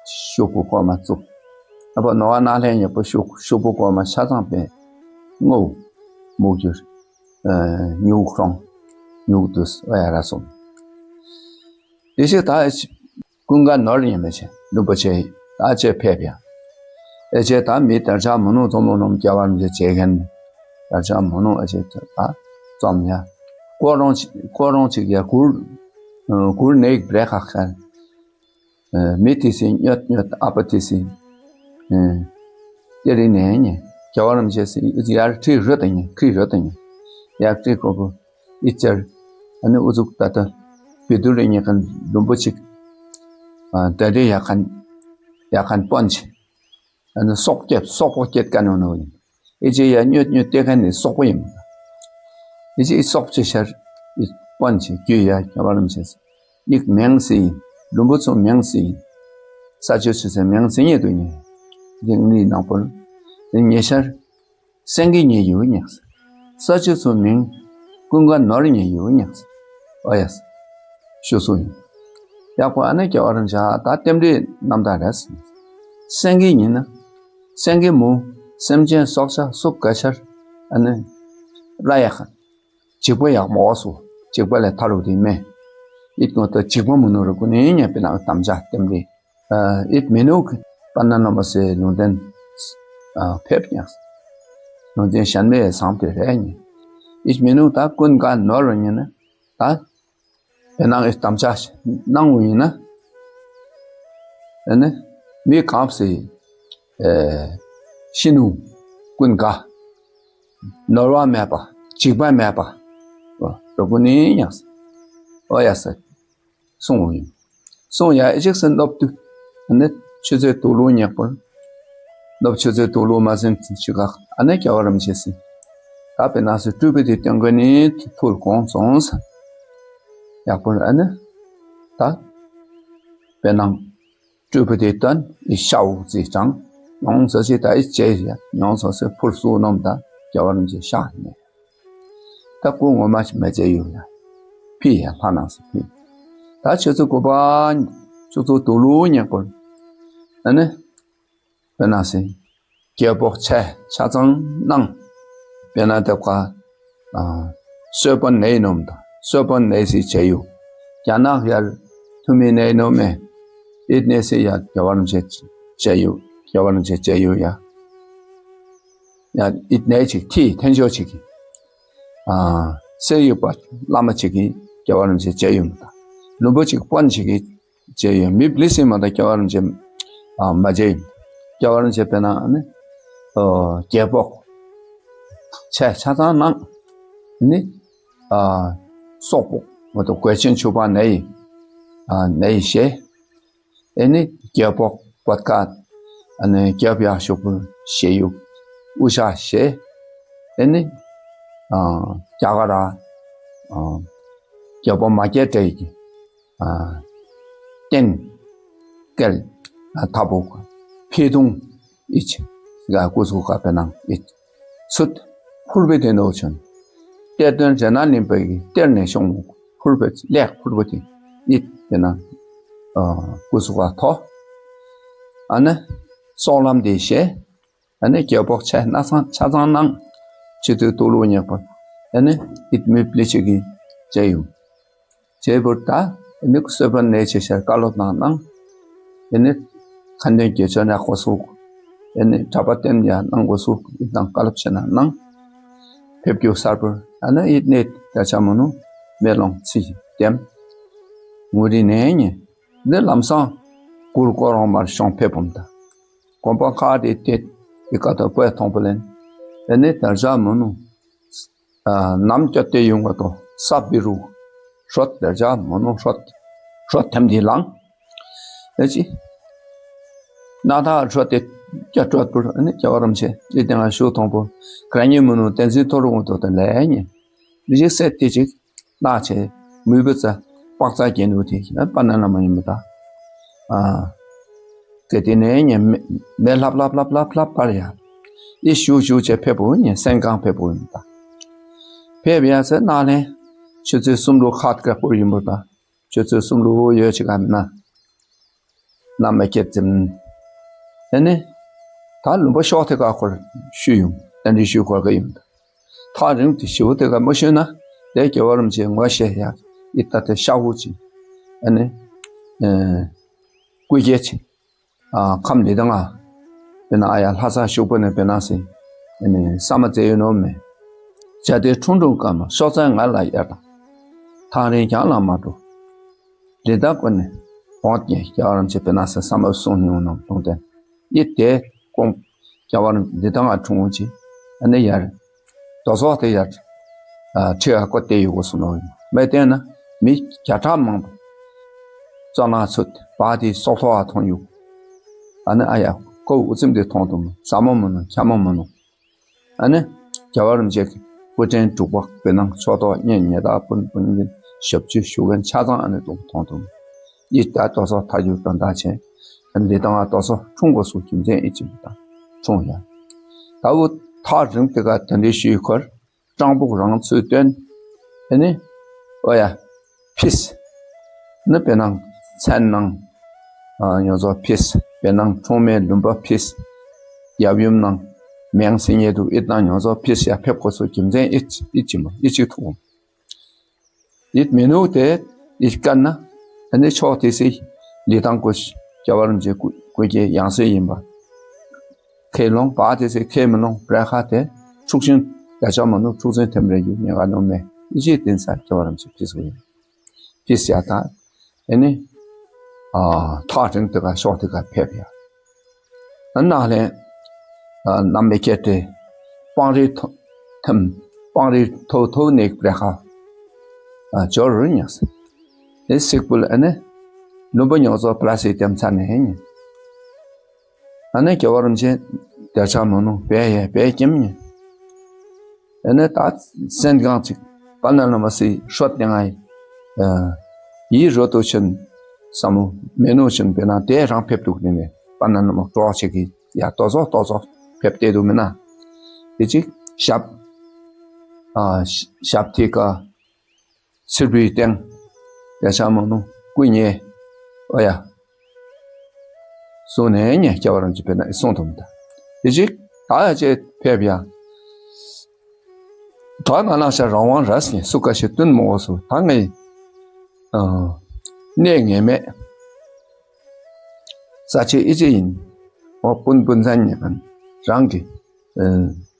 ཤུག་པོ་ཀོ་མ་བཙུགས། ཨ་པ་ནོ་བ་ན་ལྷན་ཉེ་པོ་ཤུག་ཤུག་པོ་ཀོ་མ་ཆ་ཚང་པས། ངོ་བོ། མུག་གྱུར། ཉུག་ཁྲོང་། ཉུག་དུས་ཨོ་ཡ་ར་སོང་། དེ་ཞིག་ད་ཀུན་དགའ་ནོར་ཡིན་མི་ཆེ་ལུམ་པོ་ཆེ་ད་ཆེ་ཕེབས་ཡ། ཨེ་ཆེ་ད་མི་དར་ཆ་མོ་ནུ་ཙོ་མོ་ནོམ་སྐྱ་བར་མི་ཆེ་མཁན་དར་ཆ་མོ་ནུ་ཨེ་ཆེ་ད་ཙོམ་ཡ། ཀོ་རོང་ཀོ་རོང་ཅིག་ཡ་གུར་གུར་ནེག་བྲེ་ཁག་ཁར། མི་ཏི་སི་སྨྱོད་སྨྱོད་ཨ་པ་ཏི་སི། ཏེ་རི་ནས་ཉེ་རྒྱལ་བ་རིན་ཆེན་སི་ཡར་ཁྲི་རོ་ཏ་ཉེ་ཁྲི་རོ་ཏ་ཉེ་ཡར་ཁྲི་ཀོ་པོ་ཨི་ཅར་ཨ་ནི་ཨུ་ཛུག་ཏ་ཏ་བི་དུ་རི་ཉེ་ཁན་ལུམ་པོ་ཅིག་ཏ་རི་ཡ་ཁན་ཡ་ཁན་པོན་ཆེ། ཨ་ནི་སོག་སྐྱེད་སོག་པོ་སྐྱེད་ཀ་ནོ་ནོ་ཡིན། ཨི་ཅི་ཡ་སྨྱོད་སྨྱོད་ཏེ་ཁན་ནི་སོག་པོ་ཡིན། ཨི་ཅི་ཨི་སོག་ཅི་ཤར་ཨི་པོན་ཅི་རྒྱུ་ཡ་རྒྱལ་བ་རིན་ཆེན་སི་ཡིག་མེང་སི་ཡིན། ལུམ་བུ་ཚོ་མེང་སི་ཡིན། ས་ཆུ་ཆུ་སི་མེང་སི་ཉེ་དུ་ཉེ་ཡིག་ནི་ནང་པོ་ལ་ཉེ་ཤར་སེང་གེ་ཉེ་ཡུ་ཉག་ས་ཆུ་ཚོ་མེང་ཀུན་དགའ་ནོར་ཉེ་ཡུ་ཉག་ས་ཨོ་ཡ་ས། ཞུ་སུ་ཡིན། ཡག་པོ་ཨ་ནེ་རྒྱལ་བ་རིན་ཆེན་ད་རྟེན་འབྲེལ་རྣམ་དག་རེད། སེང་གེ་ཉིན་ན། སེང་གེ་མུ། སེམས་ཅན་སྲོག་ཆགས་སུ་ག་ཤར། ཨ་ནེ། བླ་ཡག་ག་འཇིགས་པ་ཡག་མོ་བ་སུ། འཇིགས་པ་ལས་ཐར་རུ་དེ་མེད། ཨིད་ངོ་ཏོ་འཇིགས་པ་མི་ནུ་རུ་ཀུན་ནི་ཉེ་པེ་ནང་དམ་བཅའ་བསྟེན་ཏེ། ཨ་ཨིད་མི་ནུ་པ་ན་ན་མ་སེ་ལུང་བསྟན་ཨ་ཕེབས་ཀྱང་། ལུང་བསྟན་གཞན་མེད་བཟང་དེ་རེད་ཉེ། ཨིད་མི་ནུ་ད་ཀུན་དགའ་ནོར་རུ་ཉེ་ན་ད། དེ་ནང་གི་དམ་བཅའ་གནང་བ་ཡིན་ན། ཨ་ནི་མི་གང་སྲིད་ཨེ་ཤི་ནུ་ཀུན་དགའ་ནོར་བ་མེད་པ་འཇིགས་པ་མེད་པ་རོ་ཀུན་ནི་ཡང་ཨོ་ཡ་ས་གསུང་བ་ཡིན། གསུང་ཡ་ཨེ་ཅིག་སེ་ནོབ་ཏུ་ཨ་ནི་ཆུ་ཚོད་དུག་ལུག་ཉེག་པོར། ནོབ་ཆུ་ཚོད་དུག་ལུག་མ་ཟིན་ཆུ་ཁ་ཨ་ནི་རྒྱལ་བ་རིན་པོ་ཆེ་སྲིད། ད་དཔེར་ན་སྲིད་སྤྲུལ་པའི་དེ་སྟོན་གོ་ནི་ཐུལ་གོང་སོང་ས། ཡག་པོ་ཨ་ནི་ད་དཔེར་ན་སྤྲུལ་པའི་དེ་སྟོན་ཨི་ཤའུ་ཙི་ཅང་ཡོང་ས་ཞིག་ད་ཨི་ཅེ་ཡ་ཡོང་ས་སྲིད་ཕུར་སུ་ནོམ་ད་རྒྱལ་བ་རིན་པོ་ཆེ་ཤ་ནས། ད་སྐུ་ངོ་མ་ཞིག་མ་བྱས་ཡོད་ཡ། ཕི་ཡ་ལྷ་ནང་སུ་ཕི། ད་ཆུ་ཚོད་དགུ་པ་ཆུ་ཚོད་དུག་ལུག་ཉེག་པོར། ཨ་ནི་དཔེར་ན་སྲིད་རྒྱལ་པོ་ཆེ་ཆ་ཚང་གནང་། དཔེར་ན་དེ་ཀ་ཨ་གསོལ་པ་ནས་ནོམ་དང་གསོལ་པ་ནས་སྲིད་བྱས་ཡོད། རྒྱ་ནག་ཡར་ཐུ་མི་ནས་ནོམ་མེ། ཨིད་ནས་སྲིད་ཡ་རྒྱལ་བ་རིན་པོ་ཆེ་བྱས་ཡོད། རྒྱལ་བ་རིན་པོ་ཆེ་བྱས་ཡོད་ཡ། ཡ་ཨིད་ནས་ཅིག་ཐི་ཐན་ཤོ་ཅིག་གི་ཨ་སེ་ཡུ་པ་བླ་མ་ཅིག་གིས་རྒྱལ་བ་རིན་པོ་ཆེ་མཇལ་ཡོང་དང་། ལུང་པ་ཅིག་དཔོན་ཅིག་གིས་མཇལ་ཡོང་། མི་པི་ལི་སི་མ་དང་རྒྱལ་བ་རིན་པོ་ཆེ་ཨ་མ་མཇལ་ཡོང་། རྒྱལ་བ་རིན་པོ་ཆེ་དཔེར་ན་ཨ་ནི་ཨོ་རྒྱལ་པོ་ཆེ་ཆ་ཚང་ནང་ནི་ཨ་སོག་པོ་མ་གཏོགས་གོས་ཆེན་ཕྱུ་པ་ནས་ཡི་ཨ་ནས་ཡི་ཞེས། ཨེ་ནི་རྒྱལ་པོ་བོད་ཀ་ཨ་ནི་རྒྱལ་པོ་ཡག་ཤོག་པུ་ཞེ་ཡུག་དབུ་ཞྭ་ཞེ། ཨེ་ནི་ཨ་རྒྱ་གར་ཨ་རྒྱལ་པོ་མ་སྐྱེས་དགྲ་ཡི་ཨ་རྟེན་སྐལ་ཨ་ཐ་བུ་ཕི་དུང་ཨི་ཆི་ག་སྐུ་གཟུགས་ཀ་དཔེར་ན་ཨི་ཚུད་ཕུར་བུ་དེ་ནོ་ཆུན། གཏེར་སྟོན་རྗེ་ན་ལིམ་པའི་གི་གཏེར་ནས་ཤོང་ཕུར་བུ་ལེགས་ཕུར་བུ་དེ་ཨི་དེ་ན་ཨ་སྐུ་གཟུགས་ཀ་ཐོ། ཨ་ནི་སྲོག་ལམ་དེ་ཞེས། ཨ་ནི་རྒྱལ་པོ་ཆེ་ན་ཚང་ཆ་ཚང་ནང་ཆེ་དུས་དུག་ལུག་ཉེག་པོ། ཨ་ནི་ཨིད་མི་པི་ལི་ཆི་གི་བྱས་ཡོང་། བྱས་བུར་ད་ཨ་ནི་གསོལ་བ་ནས་ཆེ་ཤར་བཀའ་སློབ་གནང་གནང་། ཨ་ནི་ཁ་འདོན་གྱི་ཆོས་ནས་གོ་སུ། ཨ་ནི་གྲྭ་པ་བསྟེན་ཡ་གནང་གོ་སུ་ཨིད་དང་བཀའ་སློབ་བྱས་ན་གནང་། ཕེབས་རྒྱུ་གསར་བུར་ཨ་ནི་ཨིད་ནི་ད་ཆ་མོ་ནུ་མེ་ལོང་ཚི་ལྟེམ། ངུ་རི་ནས་ཉེ། འདི་ལམ་སང་གུར་ཀོ་རོང་མར་ཤོང་ཕེབས་བུམ་ད། གོམ་པ་ཁ་དེ་དེ་ཨི་ཀ་ཏོ་པོའི་མཐོང་པོ་ལེན། ཨེ་ནི་དར་ཞག་མོ་ནུ། ནམ་སྐྱོད་དེ་ཡོང་བ་དོ་ས་བི་རུ། ཧྲོད་དར་ཞག་མོ་ནུ་ཧྲོད། ཧྲོད་ཐེམ་དེ་ལང་། ཨེ་ཅི། ན་ད་ཧྲོད་དེ་སྐྱ་ཀྲོད་པུར་ཨེ་ནི་སྐྱ་བ་རམ་ཆེ་ཨི་དེ་ང་ཞུ་མཐོང་པོ། ག་ཉི་མོ་ནུ་བསྟན་འཛིན་ཐོ་རུ་འོང་དོ་དེ་ལས་ཉེ། མི་ཞིག་སེ་དེ་ཅིག་ནག་ཆེ་མུས་པ་ཙ་པག་ཙ་གྱེན་དུ་དེ་ཨ་པ་ན་ན་མ་ཡིན་པ་ད། ཨ། གལ་ཏེ་ནས་ཉེ་མེ་མེ་ལྷབ་ལྷབ་ལྷབ་ལྷབ་ལྷབ་པར་ཡ། ཨི་ཞུ་ཞུ་ཆེ་ཕེབས་པོ་ཉེ་སེང་གང་ཕེབས་པོ་ཡིན་ད། ཕེབས་ཡ་ཟེར་ནག་ལེན་ཆུ་ཚོད་གསུམ་ལུ་ཁ་ཐག་པོ་ཡིན་པ་ད། ཆུ་ཚོད་གསུམ་ལུ་ཡོད་ཅིག་ག་མིན་ན། ན་མེ་ཁྱེད་ཙིམ། ཨེ་ནི། ད་ལུང་པ་ཤོག་ཐེ་ཀ་ཁོར་ཞུ་ཡོང་། ཨེ་ནི་ཞུ་ཁོར་ག་ཡོང་། ཐག་རིང་དུ་ཞི་བོ་དེ་ག་མ་ཤོད་ན། དེ་རྒྱལ་བ་རིན་པོ་ཆེ་ངོ་ཤེས་ཡ། ཨི་ད་དེ་ཤ་བོ་ཅི། ཨ་ནི། ཨེ། སྐུ་སྐྱེ་ཅི། ཨ་ཁམས་ལི་དང་ང་། དཔེར་ན་ཨ་ཡ་ལྷ་ས་ཤུག་པོ་ནས་དཔེར་ན་སི། ཨ་ནི་ས་མ་ཙེ་ཡོད་ནོ་མེ། བྱ་དེ་ཁྲུང་ཁྲུང་ཀ་མ་ཤོག་ཙན་ང་ལ་ཡར་དང་། ཐག་རིང་རྒྱང་ལ་མ་འགྲོ། ལི་དང་ཀོ་ནས་བོང་ཏེ་རྒྱལ་བ་རིན་པོ་ཆེ་དཔེར་ན་སི་ས་མ་སོང་ནི་ཡོང་ནོ་ལུང་བསྟན། ཡེ་དེ་ཀོང་། རྒྱལ་བ་རིན་འདི་དང་ང་འཁྲུངས་འོང་ཅི། ཨ་ནི་ཡར། རྡོ་སོག་དེ་ཡར། ཁྲི་ཨ་ཀོ་དེ་ཡོད་གོ་སོང་ནོ། མེ་བསྟན་ན་མི་བརྒྱ་ཕྲག་མང་པོ། བཙོ་ན་ཚུད་བ་དེ་སོག་ཐོག་ཨ་མཐོང་ཡོད། ཨ་ནི་ཨ་ཡ་ཀོ་འུ་ཚིམ་དེ་མཐོང་དུ་མོ་ཟ་མོ་མོ་ནོ་ཁྱ་མོ་མོ་ནོ། ཨ་ནི། རྒྱལ་བ་རིན་པོ་ཆེ་གི་སྐུ་ཕྲེང་དྲུག་པ་བེ་ནང་ཕྱོགས་གཏོགས་གཉེན་ཉེ་དག་སྤུན་སྤུན་གྱི་ཞབས་ཕྱི་ཞུ་མཁན་ཆ་ཚང་ཨ་ནི་དུ་མཐོང་དུ། ཡིད་ལྟ་རྡོ་སོག་ཐག་རྒྱུག་དོན་དག་ཆེན། ཨ་ནི་དང་རྡོ་སོག་འཁྲུངས་དགོས་སུ་རྒྱུ་མཚན་ཨི་ཅི་མི་དང་འཁྲུངས་ཡ། ད་འུ་ཐག་རིང་དེ་ག་དེ་འདྲའི་ཞུས་ཁར་སྤྲང་པོ་རང་ཚུལ་སྟོན། ཨ་ནི། ཨོ་ཡ། ཕིས། ནི་དཔེར་ན་མཚན་ནང་། ཡོངས་རྫོགས་ཕིས། དཔེར་ན་འཁྲུངས་མའི་ལུང་པ་ཕིས། ཡབ་ཡུམ་ནང་། མེང་སི་ཉེ་དུ་ཨི་དང་ཡོངས་རྫོགས་ཕིས་ཡ་ཕེབས་དགོས་སུ་རྒྱུ་མཚན་ཨི་ཅི་ཨི་ཅི་མོ་ཨི་ཅི་ཐུག་ཡིད་མི་ནུབ་དེ་ཡིད་དཀར་ན། ཨ་ནི་ཕྱོགས་དེ་སྲིད་ལི་ཐང་སྐུ་རྒྱལ་བ་རིན་པོ་ཆེ་སྐུ་སྐུ་སྐྱེ་ཡང་སྲིད་ཡིན་པ། ཁས་ལོང་བ་དེ་སྲིད་ཁས་མི་ལོང་བྲལ་ཁ་དེ་འཁྲུག་ཆེན་རྒྱ་ཆ་མ་ནུབ་འཁྲུག་ཆེན་ཐེམ་རེ་ཡུལ་ཉེ་ག་ནུབ་མེད་ཡིད་ཆེས་བསྟེན་ས་རྒྱལ་བ་རིན་པོ་ཆེ་ཕྱིས་སུ་ཡིན། ཕྱིས་ཡ་ད། ཨེ་ནི། ཨ། ཐག་རིང་དེ་ག་ཕྱོགས་དེ་ག་ཕེབས་ཡ། ཨ་ནག་ལན། ཨ། གནམ་མེ་ཁྱེར་ཏེ། སྤང་རི་ཐོ་ཐམ། སྤང་རི་ཐོ་ཐོ་ནེག་པྲེ་ཁ། ཨ། ཇོར་རུ་ཉག་སི། ཨེ་སིག་པུལ་ཨ་ནི། ལུམ་བུ་ཉོག་ཚོ་པ་ལ་སི་ཏེམ་ཚ་ནེ་ཉི། ཨ་ནི་རྒྱལ་བ་རིན་ཆེན་དེ་ཆ་མོ་ནུ་བེ་ཡེ་བེ་ཀྱེམ་ཉི། ཨ་ནི་ད་སེན་གང་ཅིག་པ་ན་ལ་མ་སི་ཧྲོད་ཏེ་ང་ཡི། ཨ། ཡི་རོ་ཏོ་ཆེན་ས་མོ་མེ་ནོ་ཆེན་བེ་ན་དེ་རང་ཕེབས་འདུག་ནི་མེ་པ་ན་ལ་མ་གྲོགས་ཆེ་གི་ཡ་ཏོ་ཚོ་ཏོ་ཚོ་ཕེབས་ཏེ་འདུག་མེ་ན། དེ་ཅིག་ཞབས། ཨ། ཞབས་ཐིག་ག་སིར་བུའི་སྟེང་། རྒྱ་ཆ་མོ་ནུ་སྐུ་ཉེ། ཨོ་ཡ། སོང་ནས་ཉེ་སྐྱ་བ་རང་གི་བེ་ན་སོང་དུ་མི་ད། དེ་ཅིག་ད་ཡ་ཅེ་ཕེབས་ཡ། ད་ང་ན་ཤ་རང་དབང་ར་སི་སུ་ཀ་ཤི་ཏུན་མོ་སུ་ད་ངའི་ཨ་གནས་ངེས་མེད། ས་ཆེ་ཨི་ཅི་ཡིན། འོ་སྤུན་སྤུན་ཚན་ཉེ་ཁན་རང་གི་ཨ་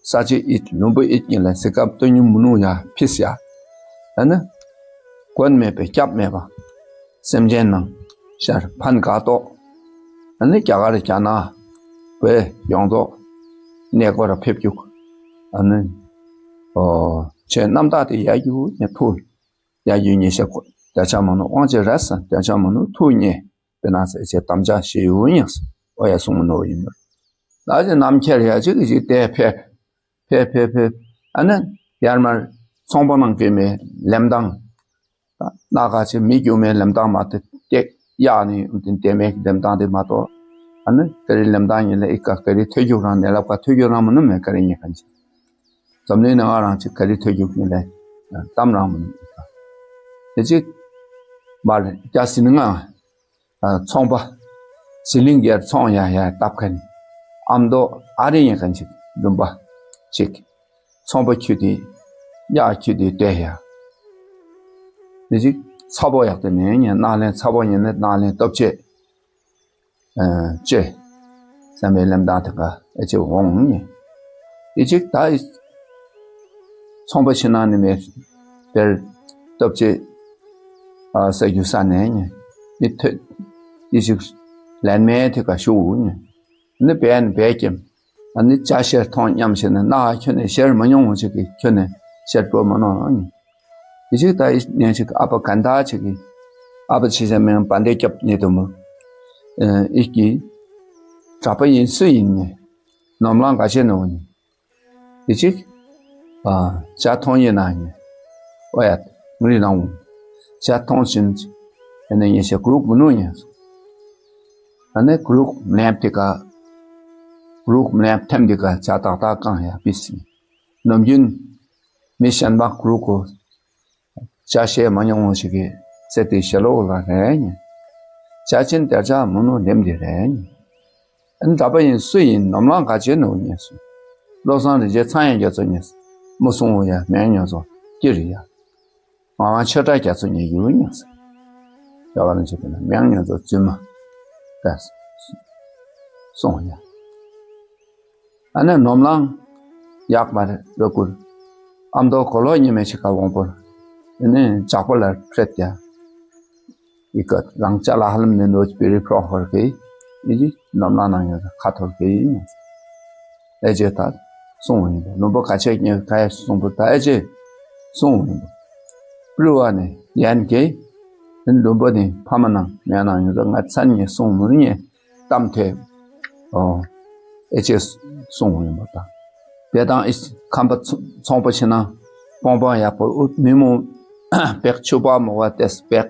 ས་ཆེ་ཨིད་ལུམ་བུ་ཨིད་ཉེ་ལ་སི་ཀབ་ཏུ་ཉུ་མུ་ནུ་ཡ་ཕིས་ཡ། ཨ་ནི་མགོན་མེད་པའི་སྐྱབས་མེད་པ། སེམས་ཅན་ནང་ཤར་ཕན་དགའ་ཏོག་ཨ་ནི་རྒྱ་གར་རྒྱ་ནག་བོད་ཡོངས་རྫོགས་གནས་སྐོར་ཕེབས་རྒྱུག་ཨ་ནི་ཨོ་ཆེ་རྣམ་དག་དེ་ཡ་རྒྱུ་ཉེ་ཐུག་ཡ་རྒྱུ་ཉེ་ཤ་ཁོ་རྒྱ་ཆ་མ་ནུ་དབང་ཆེ་ར་ས་རྒྱ་ཆ་མ་ནུ་ཐུག་ཉེ་པེ་ན་ས་ཆེ་དམ་བཅའ་ཞེ་ཡུ་ཉེ་ས་ཨོ་ཡ་གསུང་མ་ནུ་ཡིན་མ་ད་ཅི་རྣམ་ཁྱེར་ཡ་ཅིག་ཅིག་དེ་ཕེབས། ཕེབས་ཕེབས་ཕེབས། ཨ་ནི་ཡར་མར་ཚོང་པ་ནང་གི་མི་ལེམ་ཏང་། སྣ་ཁ་ཆེ་མི་རྒྱུ་མའི་ལེམ་ཏང་མ་ཏེ་ཏེ་ཡག་ནི་ཏེ་མེ་ལེམ་ཏང་དེ་མ་གཏོགས། ཨ་ནི་ཀ་རི་ལེམ་ཏང་ཡིན་ལ་ཨི་ཀ་ཀ་རི་ཐོས་རྒྱུག་རང་ནེ་ལབ་ཀ་ཐོས་རྒྱུག་རང་མ་ནུ་མེ་ཀ་རི་ཉེ་ཁན་ཆེ། འཛམ་གླིང་ནང་ང་རང་ཆེ་ཀ་རི་ཐོས་རྒྱུག་ཡིན་ལ་གཏམ་རང་མ་ནུ་ཨི་ཀ་དེ་ཅིག་མར་རྒྱ་སི་ནི་ང་། ཚོང་པ་ཟི་ལིང་གེར་ཚོང་ཡ་ཡ་བཏབ་མཁན་ཨ་མདོ་ཨ་རི་ཡིན་མཁན་ཅིག་ལུམ་པ་ཅིག་ཚོང་པ་ཁྱུ་དེ་གཡག་ཁྱུ་དེ་བལྟས་ཡ། དེ་ཅིག་ཚ་པོ་ཡག་དེ་ནས་ཉན་ནག་ལན་ཚ་པོ་ཉན་ནས་ནག་ལན་སྟོབས་ཆེ་ཅེ་བསམ་པའི་ལམ་སྟངས་དེ་ག་ཨེ་ཅེ་འོང་ཉན། ཨི་ཅིག་ད་ཨི་ཚོང་པ་ཕྱི་ནང་ནི་མེད་དེར་སྟོབས་ཆེ་ཨ་ས་རྒྱུ་ས་ནས་ཉན་ཨི་ཐོད་ཨི་ཅིག་ལན་མེད་དེ་ག་ཤུ་ཉན་ནི་བན་བད་ཀྱམ་ཨ་ནི་ཅ་ཤེར་མཐོང་སྙམ་བྱས་ནས་ན་ཁྱོད་ནས་ཤེར་མ་མྱོང་བ་ཅིག་གིས་ཁྱོད་ནས་ཤེར་པོ་མ་ནོ་ཉན། ཨི་ཅིག་ད་ཨི་ཉན་ཅིག་ཨ་པ་གན་ད་ཅིག་གིས་ཨ་པ་ཆི་ཆ་མེང་བན་དེ་སྐྱབས་ཉེ་དུ་མོ་ཨི་ཀི་གྲྭ་པ་ཡིན་སུ་ཡིན་ཉན་ནོམ་ལང་ག་ཆེ་ནོ་ཉན། དེ་ཅིག་ཨ་ཇ་ཐོང་ཡིན་ན་ཉན། ཨོ་ཡ་ངུ་རི་ནང་འོང་། ཇ་ཐོང་ཕྱིན་ཨ་ནི་ཉེ་ཤེ་གུ་རུག་མི་ནུ་ཉན་སོང་། ཨ་ནི་གུ་རུག་མི་ལེམ་དེ་ག་གུ་རུག་མི་ལེམ་ཐེམ་དེ་ག་ཇ་ཏག་ཏག་གང་ཡ་པི་སི་ནོམ་རྒྱུན་མི་ཤན་པ་གུ་རུག་གོ། ཅ་ཤེས་མ་མྱོང་བ་ཞིག་གིས་ཟེར་ཏེ་ཞེ་ལོག་ལ་རེ་ཉན། ཅ་ཆེན་དེར་ཅག་མུ་ནུ་ལེམ་དེ་རེ་ཉན། ཨན་གྲྭ་པ་ཡིན་སུ་ཡིན་ནོམ་ལང་ག་ཆེ་ནུ་ཉན་སོང་། བློ་བཟང་རིན་ཆེན་ཚང་ཡང་རྒྱ་མཚོ་ཉན་སོང་། མུ་སུང་བོ་ཡ་མེང་ཉོ་ཚོ་ཀི་རི་ཡ། ངག་དབང་ཆོས་གྲགས་རྒྱ་མཚོ་ཉན་ཡུ་ཉན་སོང་། རྒྱ་བ་ལ་ཆེ་པེ་ན་མེང་ཉོ་ཚོ་བཙུན་མ་ཀ་སོང་ཡ། ཨ་ནི་ནོམ་ལང་ཡག་མ་རེད་ར་ཀུར། ཨ་མདོ་གོ་ལོ་ཉི་མའི་ཕྱི་ཁ་དབང་པོར། ཨ་ནི་ཇག་པོ་ལ་ཕྲད་ཡ། ཨི་ཀ་རང་ཅ་ལ་ཧ་ལམ་ནི་ནོ་ཅི་པི་རི་ཕྲོ་ཧོར་གི་ཨི་ཅི་ནོམ་ལང་ནང་ཡོད་ཁ་ཐོར་གི་ཨི་ཅེ་ད་སོང་ཡིན་པ་ལུང་པ་ག་ཆེ་ཉེ་ཁ་ཡ་སོང་པོ་ད་ཨི་ཅེ་སོང་ཡིན་པ་པྲི་བ་ནི་ཡན་གི་ཨ་ནི་ལུང་པ་ནི་ཕ་མ་ནང་མེ་ནང་ཡོད་ང་མཚན་ཉེ་སོང་མུར་ཉེ། གཏམ་ཐོས། ཨོ། ཨེ་ཅེ་གསུང་ཡིན་པ་དང་། དེ་དང་ཨེ་ཁམས་པ་ཚོ་ཚོང་པ་ཕྱི་ནང་སྤོང་སྤོང་ཡག་པོ་ཨུ་མི་མོ་བེག་ཕྱུ་པ་མོ་བ་ཏེས་བེག་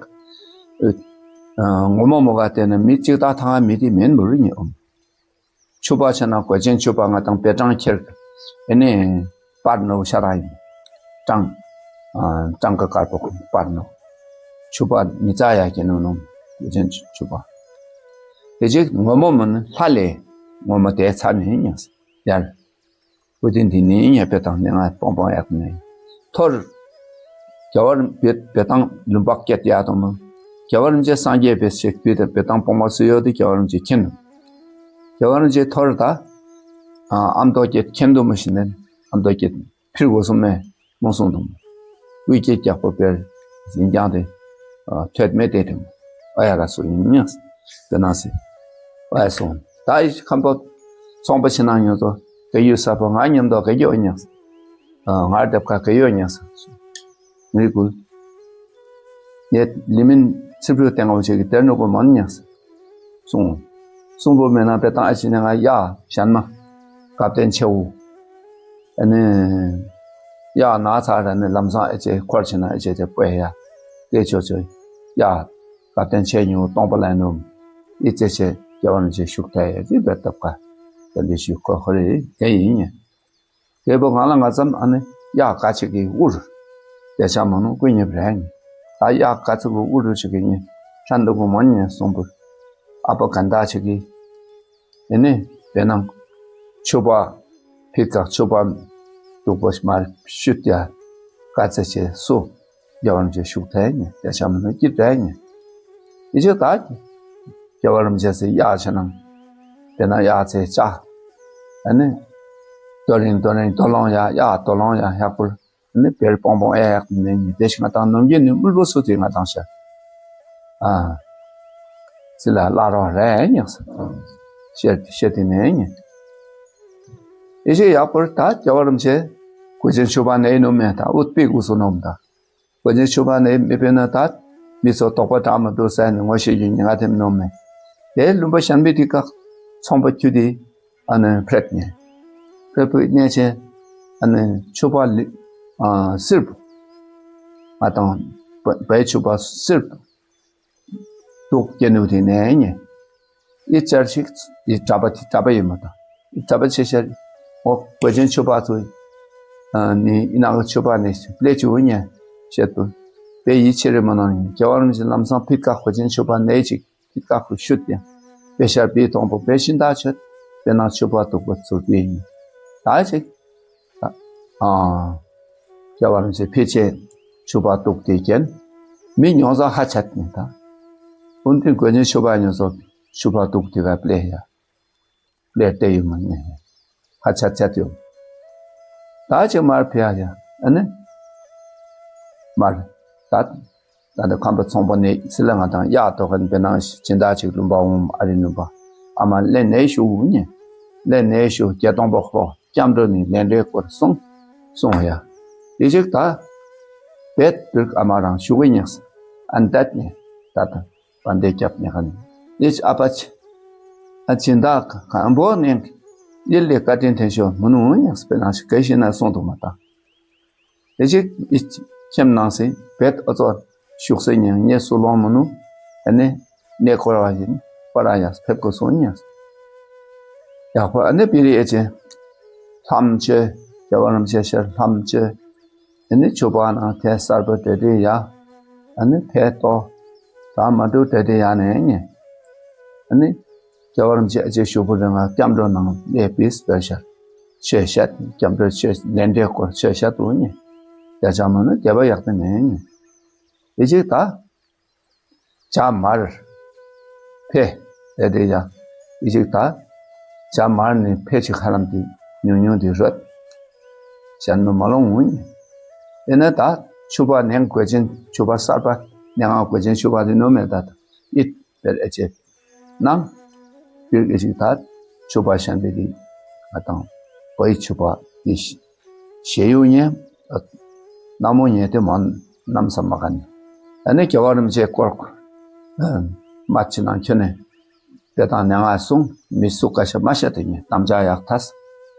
ཨུ་ངོ་མ་མོ་བ་ཏེ་ནི་མི་གཅིག་དང་ཐང་མི་དེ་མིན་མུར་ཉེ་ཨོམ། ཕྱུ་པ་ཕྱི་ནང་གོས་ཆེན་ཕྱུ་པ་ང་དང་པེ་ཀྲང་ཁྱེར་ཨེ་ནི། པར་ནོ་ཤ་ར་ཡིན། ཀྲང་། ཨ་ཀྲང་གི་དཀར་པོ་པར་ནོ། ཕྱུ་པ་མི་ཙ་ཡ་གི་ནོ་ནོ། ཡུ་ཅན་ཕྱུ་པ། དེ་ཅིག་ངོ་མོ་མིན་ལྷ་ལས། ངོ་མོ་དེ་ཚ་ནི་ཉག་ཡར། བུ་དེ་འདི་ནི་ཉེ་པེ་དང་ནི་ང་སྤོང་སྤོང་ཡག་ནི། ཐོར། རྒྱལ་བ་རིན་པོ་ཆེ་བེ་ཐང་ལུང་པ་སྐད་ཡག་དང་མོ། རྒྱལ་བ་རིན་པོ་ཆེ་སངས་རྒྱས་པའི་ཞིག་བེ་དང་བེ་ཐང་སྤོང་བ་སུ་ཡོད་དེ་རྒྱལ་བ་རིན་པོ་ཆེ་མཁྱེན་ནོ། རྒྱལ་བ་རིན་པོ་ཆེ་ཐོར་ད། ཨ་མདོ་སྐད་མཁྱེན་འདུག་མོ་ཞིག་ནས་ཨ་མདོ་སྐད་ཕིར་གོ་སོང་མེ་མོ་སོང་དང་མོ། དབུས་སྐད་རྒྱག་པོ་བེར་ཡིན་ཀྱང་དེ་ཐོད་མེ་དེ་དང་ཨ་ཡ་ར་སུ་ཡིན་ཉག་དེ་ན་སི་ཨ་ཡ་སོང་ད་ཡི་ཁམས་པ་ཚོང་པ་ཕྱི་ནང་ཉོ་ཚོ་ག་ཡོད་ས་པོ་ང་མཉམ་དུ་ག་ཡོད་ཉག་ཨ་ང་རྡབ་ཁ་ག་ཡོད་ཉག་ས། ངའི་ཀུན། ངས་ལི་མིན་ཚིག་འབྲུ་བསྟན་འོང་ཞིག་གི་དེར་ནུ་གོ་མོན་ཉག་གསུང་། གསུང་པོ་མེད་ན་པེ་ཏང་ཨ་ཅི་ནས་ང་ཡ་གཞན་མ་བཀའ་བསྟན་ཆེ་བོ། ཨ་ནི་ཡ་ན་ཚ་ར་ནི་ལམ་སང་ཨེ་ཅེ་འཁོར་ཕྱིན་ན་ཨེ་ཅེ་ཅེ་པོ་ཡ་དེ་ཆོ་ཆོ་ཡ་བཀའ་བསྟན་ཆེ་ཉུང་སྟོང་པ་ལ་ནུ་ཨི་ཙེ་ཆེ་རྒྱལ་བ་རིན་ཆེ་ཤུགས་ཐལ་ཡ་ཅི་བེ་ཏབ་ཀ་དེ་འདི་ཤུགས་ཁོ་ཁོ་རེ་དེ་ཡིན་ཉེ། རྒྱལ་པོ་ང་ལ་ང་ཙམ་ཨ་ནི་གཡག་ཀ་ཅིག་གི་དབུར། དེ་ཆ་མ་ནུ་ཀུན་ཉེ་བྲན། ད་གཡག་ཀ་ཅིག་གི་དབུར་ཅིག་གི་ཉེ་ཧྲན་དུ་གུ་མོ་ཉེ་གསུང་པོ། ཨ་ཕ་གན་ད་ཅིག་གི་ཨེ་ནི་བེ་ནང་ཆུ་པ་ཕི་ཙག་ཆུ་པ་དུག་པོ་མར་ཤུད་ཡ་ཀ་ཙེ་ཆེ་སུ། རྒྱལ་བ་རིན་པོ་ཆེ་ཤུགས་ཐལ་ཉེ་དེ་ཆ་མ་ནུ་ཀི་བྲན་ཉེ། ཨི་ཅི་ད་རྒྱལ་བ་རིན་པོ་ཆེ་སི་གཡག་ཆ་ནང་དེ་ན་གཡག་ཚེ་ཅག་ཨ་ནི་དོ་རིང་དོ་རིང་དོ་ལོང་ཡ་གཡག་དོ་ལོང་ཡ་ཡག་པོ་ཨ་ནི་བེར་པོང་པོང་ཨེ་ཡག་ནས་ཉེ་དེ་ཞིག་ང་དང་ནོམ་གྱི་ནི་མུལ་པོ་སུ་དེ་ང་དང་ཤ་ཨ་སི་ལ་ལ་རོ་རེ་ཉག་ས་ཤེ་ཤེ་དེ་ནས་ཉེ་ཨི་ཅི་ཡག་པོ་ད་རྒྱལ་བ་རིན་པོ་ཆེ་གོས་ཆེན་ཆུ་པ་ནས་ནུ་མེ་ད་ཨུཏ་པི་གུ་སུ་ནོམ་ད། གོས་ཆེན་ཆུ་པ་ནས་མི་ཕན་ན་ད། མི་ཚོ་དོགས་པ་དྲག་མ་འདུག་ཟེར་ནས་ངོ་ཤེས་རྒྱུ་ཉེ་ང་ཐེམ་ནོ་མེ། དེ་ལུང་པ་གཞན་པའི་དེ་ཀ་ཚོང་པ་ཁྱུ་དེ་ཨ་ནི་ཕྲད་ཉེ། ཕྲད་པོའི་གནས་ཆེན་ཨ་ནི་ཆུ་པ་ལི་ཨ་སིར་པོ་ང་དང་བའི་ཆུ་པ་སིར་པོ་ཏོག་སྐྱེ་ནུ་དེ་ནས་ཉེ། ཨི་ཅར་ཞིག་ཨི་གྲྭ་པ་དེ་གྲྭ་པ་ཡིན་མ་དང་ཨི་གྲྭ་པ་ཆེ་ཤར་འོ་གོས་ཆེན་ཆུ་པ་ཚོ་ནི་ཨི་ནང་གི་ཆུ་པ་ནས་ལས་ཆུ་བོ་ཉེ་བཤད་དུ་དཔེ་ཡིད་ཆེས་རེ་མ་གནང་ཡིན་རྒྱལ་བ་རིན་པོ་ཆེ་ལམ་སང་ཕིད་ཀ་གོས་ཆེན་ཆུ་པ་ནས་ཅིག་ཕིད་ཀ་གོས་ཤུད་ཡང་དཔེ་ཤར་པའི་དོང་པོ་དཔེ་ཤིན་ད་ཆོད་དཔེ་ནང་ཆུ་པ་དུག་པ་ཚུར་པའི་ཡིན་ད་ཅིག་ཨ། རྒྱལ་བ་རིན་པོ་ཆེ་ཕལ་ཆེར་ཆུ་པ་དུག་དེ་རྐྱེན། མི་ཉོ་ས་ཧ་ཆད་ནི་ད། ཨུན་ཏིན་གོས་ཆེན་ཆུ་པ་ཉོ་ས་ཆུ་པ་དུག་དེ་ག་པླེ་ཡ། པླེ་ཏེ་ཡོད་མ་ནི། ཧ་ཆད་ཆད་ཡོད། ད་ཅིག་མར་ཕི་ཡ་ཡ། ཨ་ནི། མར། ད། ད་ནི་ཁམས་པ་ཚོང་པ་ནི་སི་ལ་ང་དང་གཡག་ཐོག་གན་པའི་ནང་སྦྱིན་བདག་ཅིག་ལུང་པ་འོང་ཨ་རི་ནུ་པ་ཨ་མ་ལེན་ནས་ཞུ་ཉེ། ལེན་ནས་ཞུ་རྒྱ་སྟོང་པ་ཁོ་སྐྱབས་འགྲོ་ནི་ལེན་འདྲའི་སྐོར་གསུངས་གསུངས་ཡ། དེ་ཅིག་ད་བེད་བིར་ཨ་མ་རང་ཞུ་གི་ཉེ་ས་ཨན་ཏད་ཉེ་ད་ད་བན་དེ་སྐྱབས་ཉེ་ག་ནི་ཨི་ཨ་པ་ཆེ་ཨ་སྦྱིན་བདག་གང་པོ་ནས་ཡིད་ལས་བཀའ་དྲིན་དྲན་ཤོག་མུ་ནུ་ཉེ་ས་པའི་ནང་ཞིག་ག་ཤི་ན་གསུངས་འདུག་མ་ད། དེ་ཅིག་ཁྱིམ་ནང་སྲིད་བེད་ཨོ་ཚོ་ཤུགས་སེ་ཉིན་ངས་སུ་ལོང་མི་ནུ། ཨ་ནི་གནས་སྐོར་བ་ཡིན་པ་ར་ཡ་ཕེབས་དགོས་སོང་ཉིན། ཡག་པོ་ཨ་ནི་པི་རི་ཨེ་ཅེ། ལྷམ་ཆེ། རྒྱལ་བ་རིན་པོ་ཆེ་ཤར་ལྷམ་ཆེ། ཨ་ནི་ཆུ་པ་ནང་ཐལ་གསར་པ་དེ་དེ་ཡ། ཨ་ནི་ཐལ་ཏོ། ད་མ་འགྲོ་དེ་དེ་ཡ་ནས་ཉིན། ཨ་ནི། རྒྱལ་བ་རིན་པོ་ཆེ་ཨ་ཅེ་ཞུ་བུ་རིང་ང་སྐྱབས་འགྲོ་ནང་ལས་པིས་སྤེ་ཤལ་ཆོས་བཤད་སྐྱབས་འགྲོ་ཆོས་ལས་འབྲས་སྐོར་ཆོས་བཤད་དུ་ཉེ། རྒྱ་ཆ་མ་ནི་རྒྱལ་བ་ཡག་ཏུ་ནས་ཉེ། དེ་ཅིག་ད་བྱ་མར་ཕེ་དེ་དེ་ཡ་དེ་ཅིག་ད་བྱ་མར་ནི་ཕེ་ཅིག་ཧ་ལམ་དེ་ཉུང་ཉུང་དེ་རོད་གཞན་མི་མ་ལོང་ངུ་ཉེ། དེ་ནས་ད་ཆུ་པ་ནས་གོས་ཆེན་ཆུ་པ་གསར་པ་ནས་ང་གོས་ཆེན་ཆུ་པ་དེ་ནོ་མེད་ད་ད་ཨིད་པེར་ཨེ་ཅེ། ནང་། སྤྱིར་སྐད་ཅིག་ད་ཆུ་པ་ཤན་པའི་རིགས་ང་དང་བོད་ཡིག་ཆུ་པ་འདི་ཞེས་ཡུག་ཉན། གནའ་མོ་ཉན་དེ་མ་ནམ་ས་མ་ག་ནས་ཨ་ནི་རྒྱལ་བ་རིན་པོ་ཆེ་སྐོར་མ་ཅི་ནང་ཁྱོད་ནས་དེ་དང་ནས་ང་གསུང་མི་སུ་ཀ་ཤ་མ་ཤ་དེ་ཉན་དམ་བཅའ་ཡག་ཐལ།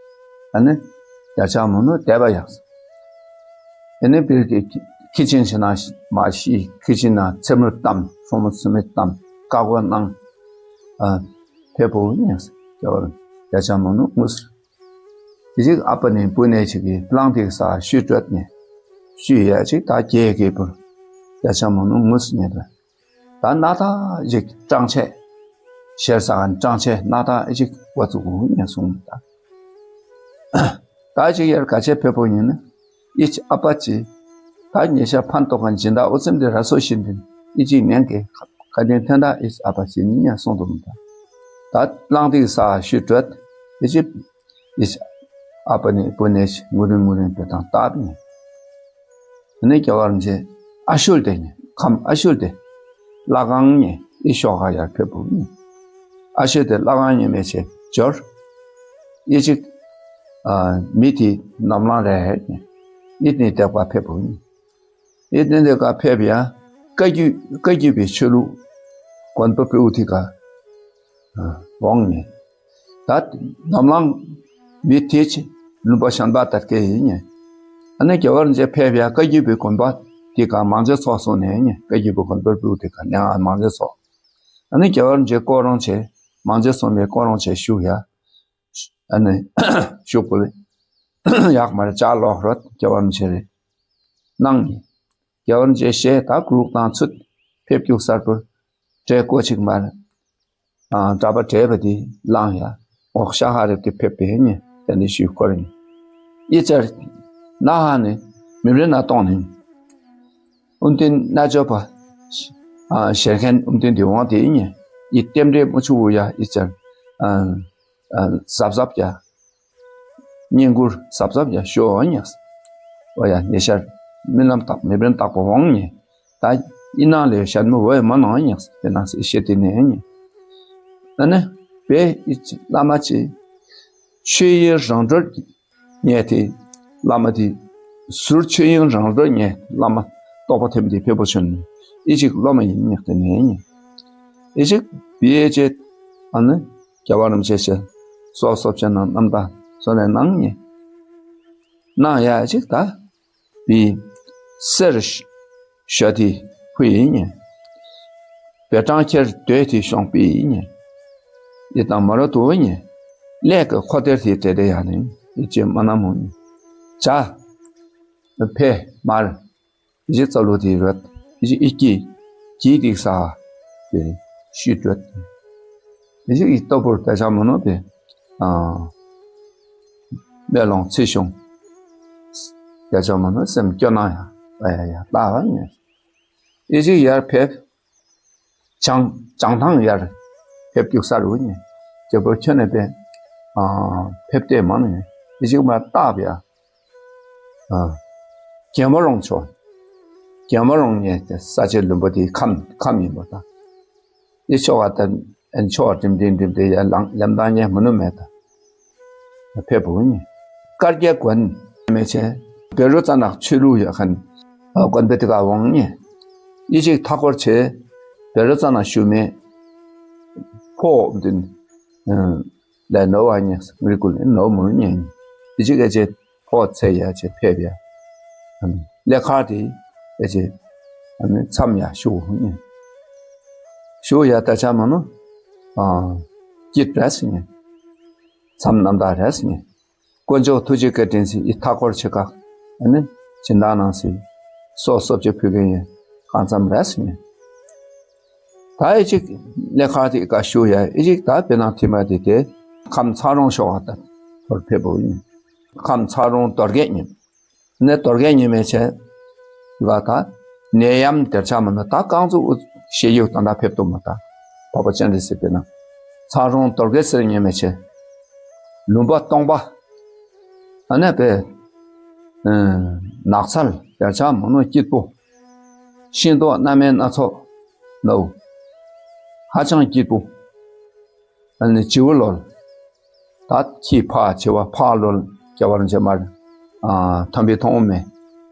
ཨ་ནི་རྒྱ་ཆ་མོ་ནུ་དད་པ་ཡག་ཨ་ནི་སྤྱིར་སྐད་ཁི་ཆིན་ཆི་ནང་མ་ཤི་ཁི་ཆིན་ནང་ཚེ་མུར་གཏམ་ཧྲོ་མོ་ཚེ་མུར་གཏམ་བཀའ་བསྒོ་གནང་། ཨ། ཕེ་པོ་ཉེ་ས་རྒྱལ་བ་རྒྱ་ཆ་མོ་ནུ་ངུས། དེ་ཅིག་ཨ་པ་ནས་བུ་ནས་ཅིག་གིས་པླང་ཐིག་ས་ཤུས་སྤྲོད་ནས་ཤུས་ཡ་ཅིག་ད་རྒྱལ་རྒྱལ་པོ་རྒྱ་ཆ་མོ་ནུ་ངུས་ཉེ་པ། ད་ན་ད་ཅིག་སྤྲང་ཆས་ཤེར་ས་གན་སྤྲང་ཆས་ན་ད་ཅིག་བ་ཚུགས་ངུ་ཉེ་སོང་ད། ད་ཅིག་ཡར་ག་ཆས་ཕེ་པོ་ཉེ་ནི་ཨི་ཅི་ཨ་པ་ཅི། ད་ཉེ་ཤར་ཕན་ཐོགས་མཁན་སྦྱིན་བདག་དབུ་ཚེམ་དེ་ར་སོ་ཤིན་ཏིན་ཨི་ཅིག་ནན་གེ་ཁ་དན་ཐན་ད་ཨིས་ཨ་པ་ཅི་ཉ་སོང་དུ་མི་ད། ད་གླང་ཏིག་ས་ཤུ་དྲོད་ཨི་ཅིག་ཨིས་ཨ་པ་ནི་པུ་ནེ་ཤི་ངུ་རིན་ངུ་རིན་པེ་དང་སྟབས་ནི། ནི་རྒྱལ་བ་རིན་ཆེན་ཨ་ཤུལ་དེ་ནི་ཁམས་ཨ་ཤུལ་དེ་བླ་སྒང་ནི་ཨི་ཤོག་ཁ་ཡར་ཕེབས་པོ་ནི། ཨ་ཤུལ་དེ་བླ་སྒང་ཉི་མེད་ཆེ་འབྱོར། ཨི་ཅིག་ཨ་མི་དེ་ནམ་ལང་རེ་ནི་ཨི་ནི་དེ་བ་ཕེབས་པོ་ནི། ཨི་ནི་དེ་བ་ཕེབས་ཡ་བཀའ་བརྒྱུད་བཀའ་བརྒྱུད་པའི་ཆོས་ལུགས་དགོན་པ་སྤྲེའུ་དེ་ག་འོང་ནི། ད་ནམ་ལངས་མི་དེ་ཆེ་ལུང་པ་གཞན་པ་དར་སྐད་ཡིན་ཉེ། ཨ་ནི་རྒྱལ་བ་རིན་ཆེན་ཕེབས་ཡ་བཀའ་བརྒྱུད་པའི་དགོན་པ་དེ་ག་མང་རྗེ་ཚོགས་སོང་ནས་ཉེ། བཀའ་བརྒྱུད་པའི་དགོན་པ་སྤྲུག་དེ་ག་ནས་ཨ་མང་རྗེ་ཚོགས། ཨ་ནི་རྒྱལ་བ་རིན་ཆེན་སྐོར་རོང་ཆེ་མང་རྗེ་ཚོགས་མའི་སྐོར་རོང་ཆེ་བཞུགས་ཡ། ཨ་ནི་བཞུགས་པ་ལས་ཡག་མ་རེད་ཅག་ལོག་རོད་རྒྱལ་བ་རིན་ཆེན་རེད། གནང་ཡིན། རྒྱལ་བ་རིན་ཆེན་ཞེས་ད་གུ་རུག་དང་ཚུད་ཕེབས་རྒྱུགས་གསར་པོར་གྲས་བཀོད་ཅིག་མར། གྲྭ་པ་བགྲེས་པ་དེ་བླངས་ཡ། འོག་ཤ་ཧ་རེབ་ཀྱི་ཕེབས་པའི་ཉེ་དེ་འདི་ཞུས་སྐོར་ཡིན། ཨི་ཙར་ན་ཧ་ནི་མི་རེ་ན་གཏོང་ནི། ཨུམ་ཏིན་ན་ཅོ་པ་ཞེར་མཁན་ཨུམ་ཏིན་དེ་འོང་དེ་ཉེ་ཨི་ལྟེམ་འདྲེ་མུ་ཆུ་བུ་ཡ་ཨི་ཙར་གཟབ་གཟབ་ཡ། བསྙེན་བཀུར་གཟབ་གཟབ་ཡ་ཤོ་ཨ་ཉག། ཨོ་ཡ་ཉེ་ཤར་རྨི་ལམ་བཏགས་མེ་འབྲེལ་བཏགས་པ་འོང་ཉེ། ད་ཨི་ནང་ལས་ཤར་མི་འོ་ཡ་མ་ནང་ཨ་ཉག་དེ་ནང་སེ་ཤེ་དེ་ནས་ཨ་ཉེ། ཨ་ནི་བེ་ཨི་བླ་མ་ཆེ་ཆོས་དབྱིངས་རང་གྲོལ་ཉེ་དེ་བླ་མ་དེ་ཟུར་ཆོས་དབྱིངས་རང་གྲོལ་ཉེ་བླ་མ་རྟོགས་པ་ཐེམ་དེ་ཕེབས་པོ་ཆོན་ནི་ཨི་ཅིག་སློབ་མ་ཡིན་ཉག་དེ་ནས་ཨ་ཉེ། ཨི་ཅིག་བེ་ཨེ་ཅེ་ཨ་ནི། རྒྱལ་བ་རིན་པོ་ཆེ་ཞེས་སོགས་སོགས་ཅན་རྣམས་རྣམ་དག་སོགས་ནས་གནང་ཉེ། གནང་ཡ་ཅིག་ད་བི་སེར་ཞོ་དི་ཧུ་ཡིན་ཉེ། བེ་ཀྲང་ཁྱེར་སྡོད་དི་ཤོང་པི་ཡིན་ཉེ། ཡི་དང་མ་རོ་དུ་ཉེ། ལས་ཀྱི་ཁོ་ཏེར་དི་ཏྲེ་ཏྲེ་ཡ་ནི་ཡི་ཅེ་མ་ན་མོ་ཉེ། ཇ་ཕེ་མར། ཡི་ཙ་ལོ་དེ་རོད། ཡི་ཨི་ཀི་ཀི་དིག་ས་དེ་ཤུ་དྲོད། ཡི་ཨི་ལྟ་བུར་ད་ཆ་མོ་ནོ་དེ་ཨ་མེ་ལོང་ཚེ་ཤོང་ད་ཆ་མོ་ནོ་སེམས་སྐྱོ་ན་ཡ་ཨ་ཡ་ཡ་ལྟ་བ་ཉེ། ཡི་ཡར་ཕེབས། བྱང་བྱང་ཐང་ཡར་ཕེབས་རྒྱུག་ས་རུ་ཉེ། རྒྱལ་པོ་ཁྱོད་ནས་པས་ཕེབས་ཏེ་མ་ནས་ཡི་ཅིག་མ་བཏགས་པ་ཡ། རྒྱལ་མོ་རོང་ཆོ། རྒྱལ་མོ་རོང་ཉེ་ས་ཆའི་ལུང་པ་དེ་ཁམས་ཁམས་ཡིན་པ་དང་། ཡི་ཆོ་བ་དང་ཆོ་བ་འགྲིམ་འགྲིམ་འགྲིམ་དེ་ཡ་ལམ་ལམ་དང་ཉེ་མི་ནུ་མེད་དང་། ཕེབས་པོ་ཉེ། དཀར་རྒྱལ་དགོན་མེ་ཆེན་བེ་རུ་ཙ་ནག་ཆོས་ལུགས་ཡ་ཁན་དགོན་པའི་དེ་ག་འོང་ཉེ། ཡི་ཅིག་མཐའ་འཁོར་ཆེ་བེ་རུ་ཙ་ནག་ཞུ་མེ་ཕོ་འདུན་ལས་ནོ་བ་ཉེ་རི་ཀུལ་ནོ་མུར་ཉེ། ཡི་ཅིག་ཨེ་ཅེ་ཕོ་ཚེ་ཡ་ཅེ་ཕེབས་ཡ། ལས་ཁ་དེ་ཨེ་ཅེ་མཚམས་ཡ་ཞུ་ཉེ། ཞུ་ཡ་ད་ཆ་མ་ནོ་སྐྱིད་རེས་ཉེ། མཚམས་རྣམ་དག་རེས་ཉེ། དཀོན་མཆོག་ཐུགས་རྗེ་བཀའ་དྲིན་སྲིད་ཨི་མཐའ་འཁོར་ཆེ་ཁག་ཨ་ནི་སྦྱིན་བདག་ནང་སྲིད་སོགས་སོབ་ཅེ་ཕུལ་མཁན་ཡིན་གང་འཚམ་རེས་ཉེ། ད་ཨི་ཅིག་ལས་ཁ་དེ་ཀ་ཞུ་ཡ་ཨི་ཅིག་ད་བེ་ནང་ཐི་མ་དེ་དེ་ཁམས་ཚ་རོང་ཤོག་བ་དང་ཐོར་ཕེབས་པོ་ཡིན། ཁམས་ཚ་རོང་དོར་གེ་ཉིན། ནས་དོར་གེ་ཉིན་མེ་ཆེ། ལ་ད་ནད་ཡམས་དེར་ཆ་མ་ནོ་ད་རྐང་ཚུགས་ཤེས་ཡུག་དང་ད་ཕེབས་ཏོ་མ་ད་པ་པ་ཅན་རེ་སི་པེ་ན་ཚ་རོང་དོར་གེ་སེར་ཉེ་མེ་ཆེ། ལུང་པ་སྟོང་པ། ཨ་ནེ་པེ་ནགས་ཚལ་དེར་ཆ་མ་ནོ་སྐྱིད་པོ། ཤིང་ཏོག་སྣ་མིན་སྣ་ཚོགས་ནོ། ཧ་ཅང་སྐྱིད་པོ། ཨ་ནི་བྱི་བ་ལོལ། ད་ཁྱི་ཕག་བྱི་བ་ཕག་ལོལ་རྒྱ་བར་འཇེ་མར། ཐམ་པའི་མཐོང་མེ་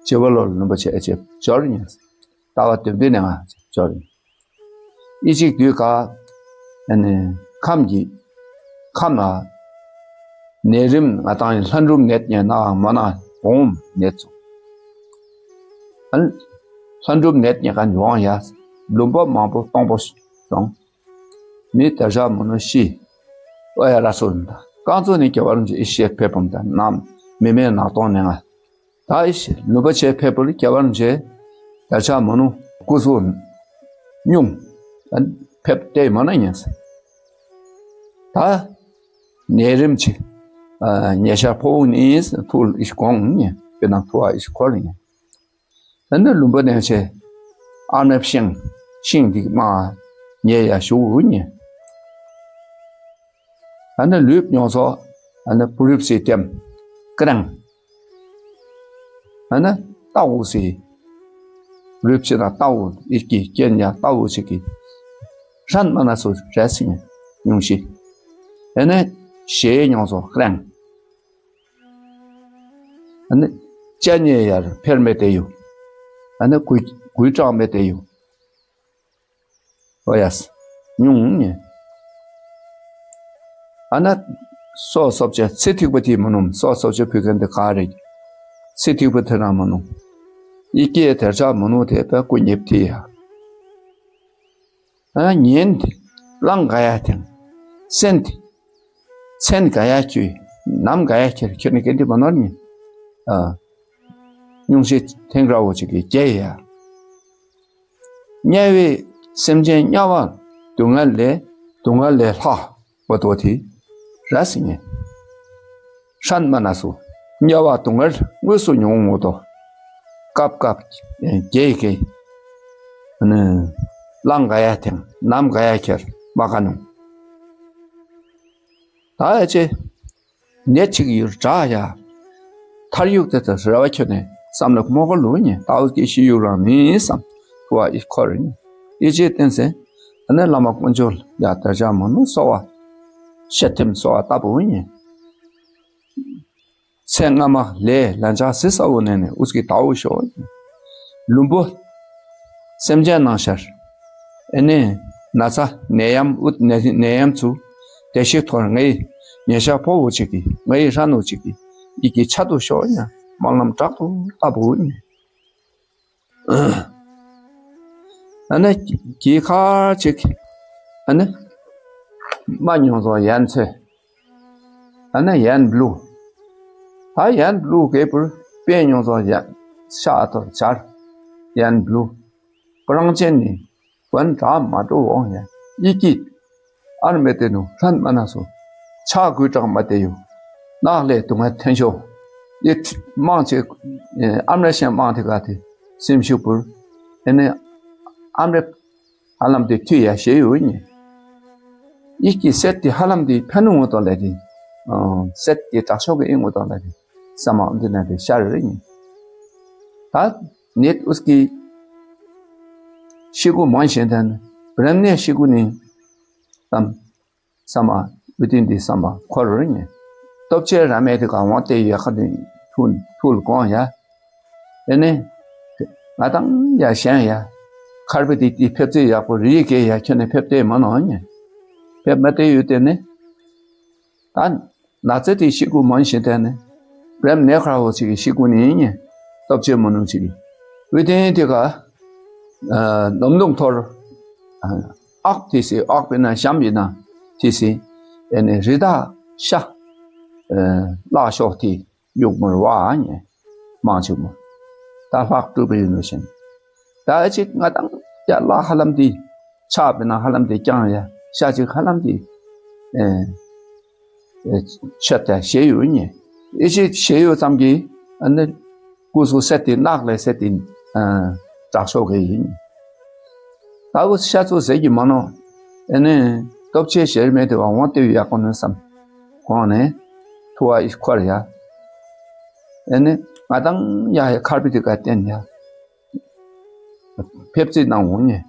བྱི་བ་ལོལ་ལུམ་པ་ཆེ་ཨེ་ཆེ་འབྱོར་ཡིན། ལྟ་བ་དོན་པའི་ནས་ང་འབྱོར་ཡིན། ཨི་ཅིག་དུས་ཀ་ཨ་ནི་ཁམས་ཀྱི་ཁམས་ལ་ནད་རིམས་ང་དང་ལྷ་འགྲུབ་ནད་ཉེ་ན་མ་ན་འོང་ནད་ཚོ། ཨ་ནི་ལྷ་འགྲུབ་ནད་ཉེ་ག་འབྱུང་ཡ་ལུམ་པ་མང་པོ་སྟོང་པོ་སོང་། མི་དར་ཤ་མོ་ནོ་ཤི། ཨོ་ཡ་ར་སོ་ཡིན་ད། རྐང་ཚོ་ནི་རྒྱ་བར་འཇི་ཨི་ཤེ་ཕེ་པོམ་ད་ནམ་མི་མེད་ནག་སྟོང་ནས་ང་། ད་ཨི་ཤེ་ལུ་པ་ཆེ་ཕེ་པོ་ལི་རྒྱ་བར་འཇི། དར་ཤ་མོ་ནོ་ཀུ་སུ་ཉུང་། ཕེབས་ཏེ་མ་ན་ཉན་སེ། ད་ནད་རིམས་ཆེ། ཉེ་ཤ་ཕོ་བོ་ནི་ཐུལ་ཨི་ཤེ་གོང་ཉན་པེ་ན་ཐུ་བ་ཨི་ཤེ་འཁོར་ཉན། ཨ་ནི་ལུམ་བུ་ནས་ཆེ་ཨར་ནེབ་ཤིང་ཤིང་འདི་མ་ཉེ་ཡ་ཞུ་ཉེ། ཨ་ནི་ལུས་མྱོང་ཚོ་ཨ་ནི་པུ་རིབ་སི་ཏེམ་ཀྲང་། ཨ་ནི་ཏའུ་སི་རིབ་ཆེ་ན་ཏའུ་ཨི་ཀི་ཀྱེན་ཡ་ཏའུ་ཆེ་ཀི་ཧྲན་མ་ན་སུ་རེ་སི་ཉུང་ཤི། ཨ་ནི་ཞེ་མྱོང་ཚོ་ཀྲང་། ཨ་ནི་ཅ་ཉེ་ཡར་ཕེར་མེ་ཏེ་ཡུ། ཨ་ནི་གུས་གུས་དྲག་མེ་ཏེ་ཡུ། ཨོ་ཡ་སི་ཉུང་ཉེ། ཨ་ན་སོ་སོབ་ཅེ་ཚེ་ཐིག་པ་ཐི་མ་ནུམ། སོ་སོབ་ཅེ་ཕུ་ཁན་དེ་ག་རེ་ཚེ་ཐིག་པ་ཐི་ར་མ་ནུམ། ཨི་ཀེ་ཐེར་ཆ་མ་ནུ་དེ་པ་ཀུ་ཉེབ་ཐི་ཡ། ཨ་ཉེན་ཏེ་གླང་ག་ཡ་ཐེང་། སེན་ཏེ་མཚན་ག་ཡ་ཁྱུ། ནམ་ག་ཡ་ཁྱེར་ཁྱེར་ནི་ཀེན་ཏི་མ་ནོར་ཉེ། ཨ་སྙུང་གཞི་ཐེང་ར་བོ་ཅིག་གི་རྒྱལ་ཡ། དམྱལ་བའི་སེམས་ཅན་དམྱལ་བ་སྡུག་བསྔལ་ལས་སྡུག་བསྔལ་ལས་ལྷག་པ་དོ་དེ་ར་སི་ཉེ། ཧྲན་མ་ན་སུ་དམྱལ་བ་སྡུག་བསྔལ་དངོས་སུ་མྱོང་ངོ་དོ། སྐབས་སྐབས་རྒྱལ་གྱི་གླང་ག་ཡ་ཐེང་ནམ་ག་ཡ་ཁྱེར་མ་ག་ནུ། ད་ཨེ་ཅེ། ནད་ཅིག་ཡུར་དྲག་ཡ། ཐར་ཡུག་དེ་ཚོ་རེ་བ་ཁྱོད་ནས་བསམ་བློ་མོ་གོ་ལུ་ཉེ་ཏའོ་ཀི་ཤི་ཡུག་རང་མིན་བསམ་ཐུ་བ་ཨི་ཁོ་རེ་ཉེ། ཨི་ཅེ་བསྟན་སེ། ཨ་ནི་བླ་མ་དཀོན་མཆོག་ཡ་དར་ཅག་མ་ནུ་གསོ་བ། ཤ་ཐེམ་གསོ་བ་ལྟ་བུ་ཉེ། ཚེ་སྔ་མ་ལས་ལན་ཆགས་སི་ས་འོ་ནས་ནས་ཨུ་ཙི་ཀི་ཏའོ་ཤོ། ལུམ་བུ། སེམས་ཅན་ནང་ཤར། ཨེ་ནས་ན་ཚ་ནད་ཡམས་ཨུད་ནད་ནད་ཡམས་ཚུ། བདེ་གཤེགས་ཐོར་ངའི་ཉེ་ཤ་ཕོ་བོ་ཅིག་གི་ངའི་ཧྲ་ནུ་ཅིག་གི་ཡི་གེ་ཆ་དུ་ཤོ་ཉ་སྨོན་ལམ་དྲག་ཏུ་བཏབ་བོ་ཉ། ཨ་ནི་གི་ཁ་ཅིག་ཨ་ནི་མ་མྱོང་ཚོ་ཡན་ཚེ། ཨ་ནི་ཡན་བླུ། ད་ཡན་བླུ་གེ་པུར་པེ་ཉོ་ཚོ་ཡན་ཤ་ཐོར་ཆར་ཡན་བླུ། པ་རང་ཅན་ནི་བན་དྲ་མ་འགྲོ་འོང་ཡན་ཡི་ཀི། ཨར་མེ་ཏེ་ནུ་ཧྲན་མ་ན་སོ། ཆ་གུས་དྲག་མ་ཏེ་ཡུ། ནག་ལས་དུ་ང་ཐན་ཤོ། ཡི་མང་ཆེ་ཨམ་ར་ཤན་མང་ཐེ་ག་ཐེ་སེམས་ཤུགས་པུར། ཨེ་ནི་ཨམ་ར། ཧ་ལམ་དེ་ཐུ་ཡ་ཞེ་ཡོད་ཉེ། ཡིད་ཀྱི་སེད་དེ་ཧ་ལམ་དེ་ཕན་ནུ་ངོ་ཏོ་ལ་དེ། སེད་དེ་དྲག་ཤོས་ཀྱི་ཨིན་ངོ་ཏོ་ལ་དེ། ས་མ་འདི་ན་དེ་ཤར་རེ་ཉེ། ད་ནེད་ཨུས་ཀྱི་ཤི་གུ་མང་ཞེ་དན་རེམ་ནེ་ཤི་གུ་ནི་ཙམ། ས་མ་བི་ཏིན་དེ་ས་མ་འཁོར་རེ་ཉེ། སྟོབས་ཆེ་ར་མེད་དེ་ག་བང་དེ་ཡ་ཁ་དེ་ཐུལ་ཐུལ་གོང་ཡ། དེ་ནས་ང་དང་ཡ་གཞན་ཡ། མཁར་བུ་དེ་དེ་ཕེབས་ཚེ་ཡག་པོ་རི་ཡི་གེ་ཡ་ཁྱོད་ནས་ཕེབས་ཏེ་མ་ནོ་ཉེ། ཕེབས་མ་ཏེ་ཡོད་དེ་ནི། ད་ན་ཚེ་དེ་ཤི་གུ་མང་ཞིག་དེ་ནི། བྲེམ་ནེ་ཁར་བོ་ཅིག་གི་ཤི་གུ་ནི་ཉེ། སྟོབས་ཆེ་མ་ནུ་ཅིག་གི། བི་དེ་དེ་ག་ནམ་ནུང་ཐོར། ཨག་དེ་སི་ཨག་པི་ན་ཞམ་ཡིན་ན་དེ་སི། ཨེ་ནི་རི་དྭགས་ཤ། ལག་ཤོག་དེ། ཡུག་མོར་བ་ཉེ། མང་ཆེ་མོ། ད་ལྷག་སྤྲུལ་པ་ཡིན་ནོ་ཞིང་། ད་ཨེ་ཅིག་ང་དང་ཡ་ལ་ཧ་ལམ་དེ། ཆགས་པའི་ནང་ཧ་ལམ་དེ་ཀྱང་ཡ་ཤ་ཅིག་ཧ་ལམ་དེ། ཨེ། ཆད་ད་ཞེ་ཡོད་ཉེ། ཨེ་ཅིག་ཞེ་ཡོད་ཙམ་གྱིས་ཨ་ནི། སྐུ་གཟུགས་སེ་དེ་ནག་ལས་སེ་དེ། དྲག་ཤོས་གི་ཡིན། ད་བུ་ཤ་ཚུ་ཟེ་གི་མ་ནོ། ཨེ་ནི། སྟོབས་ཆེ་ཞེར་མེད་དེ་བ་འོང་དེ་ཡག་པོ་ནི་བསམ། གོང་ནས། ཐུ་བ་ཨི་ཁོར་ཡ། ཨེ་ནི། ང་དང་ཡ་ཡ་ཁར་པི་དི་ཀ་བསྟན་ཡ། ཕེབས་རྩིས་གནང་འོང་ཉེ།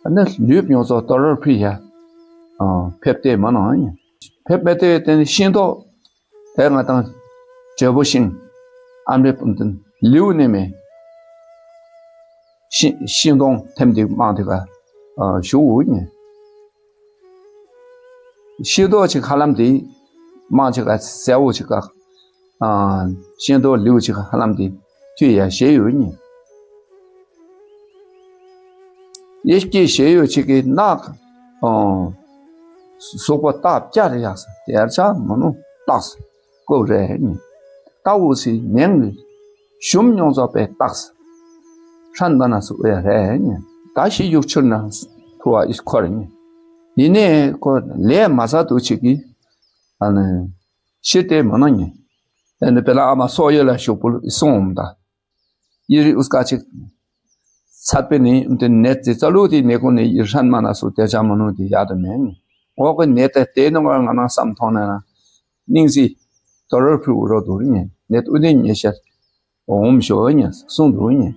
ཨ་ནི་ལུས་མྱོང་ཚོ་ཏོ་རོར་ཕི་ཡ། ཕེབས་ཏེ་མ་གནང་ཉེ། ཕེབས་མེད་དེ་བསྟན་ཤིང་ཏོག་དེ་ང་དང་བྱེད་པོ་ཤིང་ཨམ་རི་པུམ་ཏིན་ལིའུ་ནེ་མེ། ཤིང་ཤིང་སྡོང་ཐེམ་དེ་མང་དེ་ག་ཞུ་འུ་ཉེ། ཤིང་ཏོག་ཅིག་ཧ་ལམ་དེ་མང་ཅིག་ག་ཟེ་འུ་ཅིག་ག་ཤིང་ཏོག་ལིའུ་ཅིག་ཧ་ལམ་དེ་ཐུ་ཡ་ཞེ་ཡོད་ཉེ། ཡེ་སྐྱེས་ཞེ་ཡོད་ཅིག་གི་ནག་གཟུགས་པོ་སྟག་སྐྱ་རེ་ཡག་ས་དེར་ཆ་མ་ནུ་སྟག་ས་ཀོ་རེ་ཉེ། ཏའུ་སི་མེང་གི་ཞུམ་མྱོང་ཚོགས་པའི་རྟགས། ཧྲན་པ་ན་སུ་ཨེ་རེ་ཉེ། ད་ཤི་ཡུག་ཆུར་ན་ཐུ་བ་ཨིས་ཁོར་ཉེ། ཡིན་ནའི་ཁོ་ལས་མ་ཟ་དུ་ཅིག་གི་ཨ་ནི་ཤི་སྟེ་མ་ན་ཉེ། ཨ་ནི་པེ་ལ་ཨ་མ་སོ་ཡོད་ལ་ཤུག་པུ་སོང་འོང་ད། ཡི་རི་ཨུས་ཀ་ཅིག་ཚད་པའི་ནི་དེ་ནད་དེ་རྩ་ལུགས་དེ་ནད་ཀུན་ནི་ཡི་ཧྲན་མ་ན་སུ་དེ་ཅག་མ་ནུ་དེ་ཡག་དུ་མེད། འོག་གི་ནད་དེ་དེ་ནང་ང་ང་ན་བསམ་ཐོང་ན་ན་སྙིང་སི་དོ་རོར་ཕུ་འུ་རོ་དུ་རི་ཉེ་ནད་དུ་དེ་ཉེ་ཤར་འོམ་ཤོ་ཉེ་གསུང་དུ་ཉེ།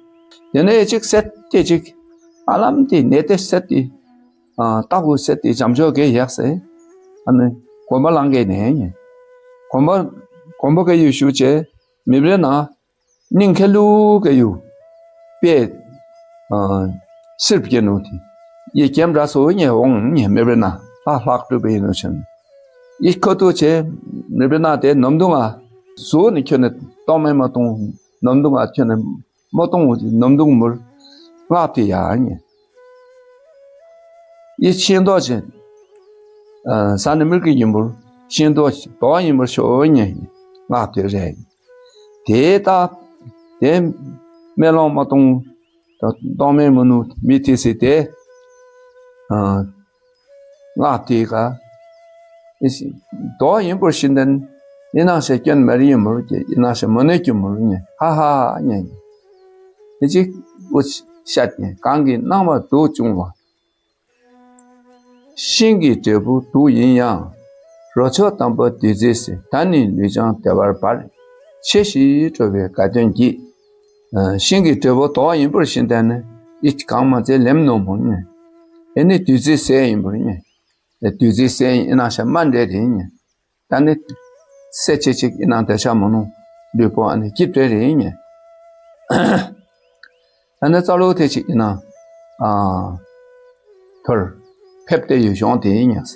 དེ་ནས་ཅིག་སད་དེ་ཅིག་ཨ་ལམ་དེ་ནད་དེ་སད་དེ་ཨ་ཏག་གུ་སད་དེ་བྱམས་ཆོག་གེ་ཡག་སེ་ཨ་ནི་གོམ་པ་ལང་གེ་ནས་ཉེ་གོམ་པ་གོམ་པ་གེ་ཡུ་ཤུ་ཅེ་མི་བེ་ན། སྙིང་ཁ་ལུ་ག་ཡུ་པེ་ཨ་སིར་བྱེད་ནོ་དེ་ཡི་ཀེམ་ར་སོ་ཉེ་འོང་ཉེ་མེ་བེ་ན་ལྷག་ལྷག་སྤྲུལ་པའི་ནོ་ཆེན་ཡི་ཁོ་ཏོ་ཆེ་མེ་བེ་ན་དེ་ནམ་དུང་ང་སོ་ནི་ཁྱོད་ནི་གཏོང་མེ་མ་གཏོང་ནམ་དུང་ང་ཁྱོད་ནི་མ་གཏོང་ནམ་དུང་མུར་ལྔ་དེ་ཡ་ཉེ་ཡི་ཤིན་ཏོ་ཆེ་ས་ནི་མིར་གི་ཡིན་པུར་ཤིན་ཏོ་དོ་ཡིན་པུར་ཤོ་ཉེ་ལྔ་དེ་རེད། དེ་ལྟ་དེ་སྨོན་ལམ་མ་གཏོང་གཏོང་མེད་མ་ནུ་མི་དེ་སི་དེ་ཨ་སྔགས་དེ་ག་དོ་ཡིན་པར་ཤིན་ཏན་ཡིན་ནང་ཞེས་སྐྱོན་མ་རི་ཡིན་མུར་གྱི་ཡིན་ནང་ཞེས་མ་ནུས་ཀྱི་མུར་ཉེ་ཧ་ཧ་ཉེ་ཉེ་དེ་ཅིག་འུ་ཤད་ཉེ་གང་གི་སྣང་བ་དུ་བྱུང་བ། ཤིང་གི་འབྲས་བུ་དུག་ཡིན་ཡང་། རོ་མཆོག་དམ་པ་བདུད་རྩི་ཟེར། ད་ནི་ལུས་ཀྱང་བདེ་བར་འབར། ཆེ་ཞིང་སྤྲོ་བའི་དགའ་སྟོན་གྱིས། ཤིང་གི་འབྲས་བུ་དོག་ཡིན་པར་ཤིན་ཏན་ནི་ཨི་གང་མ་ཚེ་ལེམ་ནོ་མོ་ཉེ། ཨེ་ནི་བདུད་རྩི་ཟས་ཡིན་པར་ཉེ། བདུད་རྩི་ཟས་ཡིན་ཨི་ན་ཤ་མ་འདྲེ་རེད་ཉེ། ད་ནི་སེ་ཆེ་ཆིག་ཨི་ན་དེ་ཤ་མོ་ནོ་ལུས་པོ་ཨ་ནི་སྐྱིད་རེ་རེད་ཉེ། ཨ་ནི་རྩ་ལོ་དེ་ཅིག་ཡིན་ན། ཨ། ཐོར། ཕེབས་ཏེ་ཡུལ་གཞུང་དེ་ཡིན་ཡང་།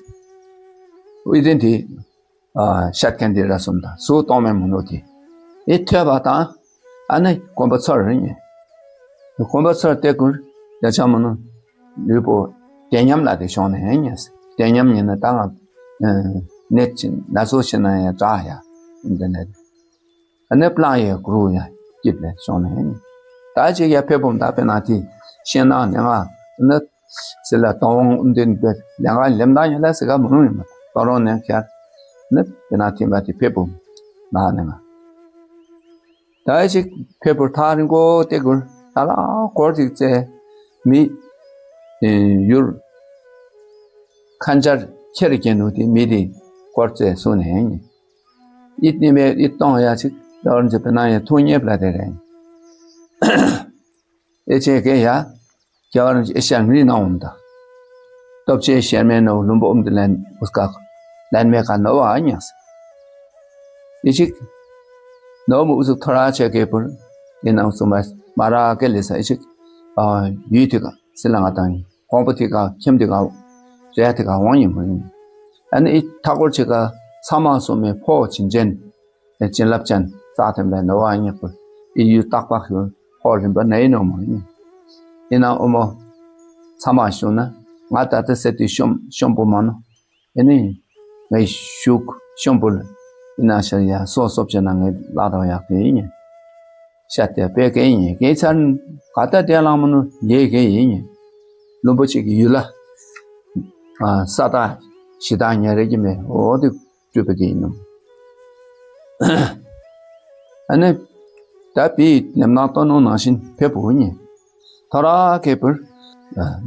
ཨུ་དེ་འདི། ཨ། ཤད་མཁན་དེ་ར་གསུམ་དང་སུ་གཏོང་མེད་མོ་ནོ་དེ། ཨེ་ཐོས་པ་དང་། ཨ་ནི་གོམ་པ་ཚར་རེད་ཉེ། གོམ་པ་ཚར་ཏེ་ཀུར་ཡ་ཆ་མོ་ནོ། ལུས་པོ། བདེ་ཉམས་ལ་དེ་བྱུང་ནས་ཡིན་ཡང་། བདེ་ཉམས་ཡིན་ན་ད་ང་། ནད་ཅི་ན་སོ་ཤི་ན་ཡ་དྲག་ཡ། འདི་ནས། ཨ་ནི་པླང་ཡའི་གུ་རུ་ཡང་སྐྱིད་ལས་བྱུང་ནས། ད་ཅིག་ཡ་ཕེབས་བུམ་ད་དཔེར་ན་དེ་ཤེས་ན་ནི་ང་ནི་སི་ལ་དང་འདི་འདི་ལས་ང་ལེམ་ད་ཡིན་ལ་སི་ག་མི་རུང་ཡིན་མ་དོ་རོང་ནས་ཁྱེར་ནི་དཔེར་ན་དེ་མ་དེ་ཕེབས་བུམ་ན་ནི་ང་ད་ཅིག་ཕེབས་བུར་ཐག་རིང་གོ་ཏེ་གུར་ད་ལ་སྐོར་ཅིག་བཙལ་མི་ཡུར་ཁན་ཆར་ཁྱེར་གྱེན་ནུ་དེ་མི་དེ་སྐོར་བཙལ་སོང་ནས། ཨིད་ནི་མེ་ཨིད་གཏོང་ཡ་ཅིག་ཡོར་འཇི་པེ་ན་ཡ་ཐུག་ཉེ་པ་ལ་དེ་རེད། ཨེ་ཅེ་གེ་ཡ་རྒྱ་གར་ཨེ་ཤ་ངི་ན་འོང་ད། སྟོབས་ཆེ་ཤེར་མེ་ནོ་ལུམ་པོ་ཨུམ་དུ་ལན་ཨུས་ཀ་ལན་མེ་ཀ་ནོ་བ་ཉག་སི། ཨེ་ཅིག་ནོ་མོ་ཨུ་ཟུག་ཐོ་ར་ཆེ་གེ་པུར་ཨེ་ནང་སུ་མ་མ་ར་གེ་ལེ་ས་ཨེ་ཅིག་ཨ་ཡུལ་དེ་ག་སི་ལ་ང་དང་ཡིན། ཁོང་པོ་དེ་ག་ཁྱིམ་དེ་ག་རེ་དེ་ག་འོང་ཡིན་མོ་ཡིན། ཨ་ནི་ཨི་ཐ་སྐོར་ཆེ་ག་ཚ་མ་སོ་མའི་ཕོ་བྱིན་ཅན། བྱིན་རླབས་ཅན་རྩ་ཐེམ་པའི་ནོ་བ་ཉེག་པོ་ཨི་ཡུལ་རྟག་པ་ཤུལ་ཕོ་རིམ་པ་ནའི་ནོ་མོ་ཡིན། ཨི་ན་ཨོ་མོ་ཚ་མ་ཤུ་ན་ང་ད་ལྟ་སེ་དེ་ཤོམ་ཤོམ་པོ་མ་ནོ། ཨེ་ནི། ངའི་ཤུག་ཤོམ་བུ་ལ། ཨི་ན་ཤ་ཡ་སོ་སོབ་ཅེ་ན་ངའི་ལ་དང་ཡག་དེ་ཡིན། ཤ་དེ་པེ་ཀེ་ཡིན། ཀེ་ཚར་ག་ད་དེ་ལང་མ་ནུ་ཡེ་ཀེ་ཡིན། ལུམ་པོ་ཅིག་གི་ཡུལ་ལ། ས་དང་ཞི་དང་ཉེ་རེ་གི་མེ་འོ་དེ་སྤྲུལ་པ་དེ་ཡིན་ནོ། ཨ་ནི། ད་པི་ནེམ་ནག་ཏོ་ནོ་ནང་བཞིན་ཕེབས་པོ་ཉེ། ཐ་ར་ཁེ་པུར།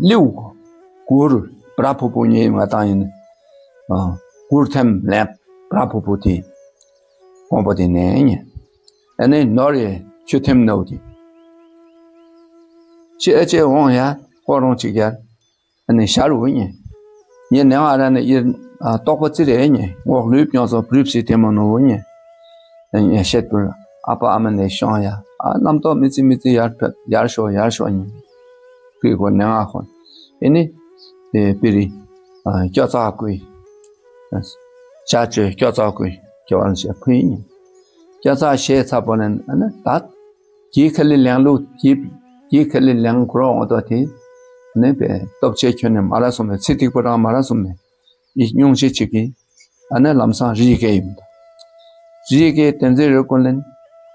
ལིའུ། གུར། བྲ་ཕུ་ཕུ་ཉེ་ང་དང་ཡིན། གུར་ཐེམ་ལེན། བྲ་ཕུ་ཕུ་དེ། ཁོང་པོ་དེ་ནས་ཉེ། ཨ་ནི་ནོར་ཡེ་ཆུ་ཐེམ་ནོ་དེ། ཅི་ཨ་ཅེ་འོང་ཡ་ཁོ་རོང་ཅིག་ཡར། ཨ་ནི་ཤར་འུ་ཉེ། ཉེ་ནེ་ང་ར་ནི་ཡེ་ཨ་ཏོག་པ་ཙི་རེ་ཉེ་ངོག་ལུས་ཀྱང་སོ་བྲིབ་སི་ཐེ་མོ་ནོ་འུ་ཉེ། ཨ་ཉེ་བཤད་པུར་ཨ་ཕ་ཨ་མ་ནས་ཤོང་ཡ་ཨ་རྣམ་རྟོག་མི་ཙི་མི་ཙི་ཡར་ཕེབས་ཡར་ཤོག་ཡར་ཤོག་ཉེ། ཁུའི་གོ་ནེ་ང་ཁོ། ཨེ་ནི། ཨེ་པི་རི། ཨ་སྐྱོ་ཚ་ཀུའི། ཨ་ཅ་ཅོའི་སྐྱོ་ཚ་ཀུའི་སྐྱོ་བ་ལ་བཤད་ཁུའི་ཉེ། སྐྱོ་ཚ་ཤེས་ཚ་པོ་ནན་ཨ་ནི་ད། གྱི་ཁ་ལི་ལེང་ལུ་གྱི་གྱི་ཁ་ལི་ལེང་གུ་རོ་འོ་ཏོ་དེ་ནི་པའི་སྟོབས་ཆེ་ཁྱོད་ནི་མ་ར་སོ་མེ་ཚི་ཐིག་པོ་རང་མ་ར་སོ་མེ་ཡི་སྙུང་གཞི་ཆེ་གི་ཨ་ནི་ལམ་སང་རི་གེ་ཡིན། རི་གེ་བསྟན་འཛིན་རི་ཀུན་ལེན་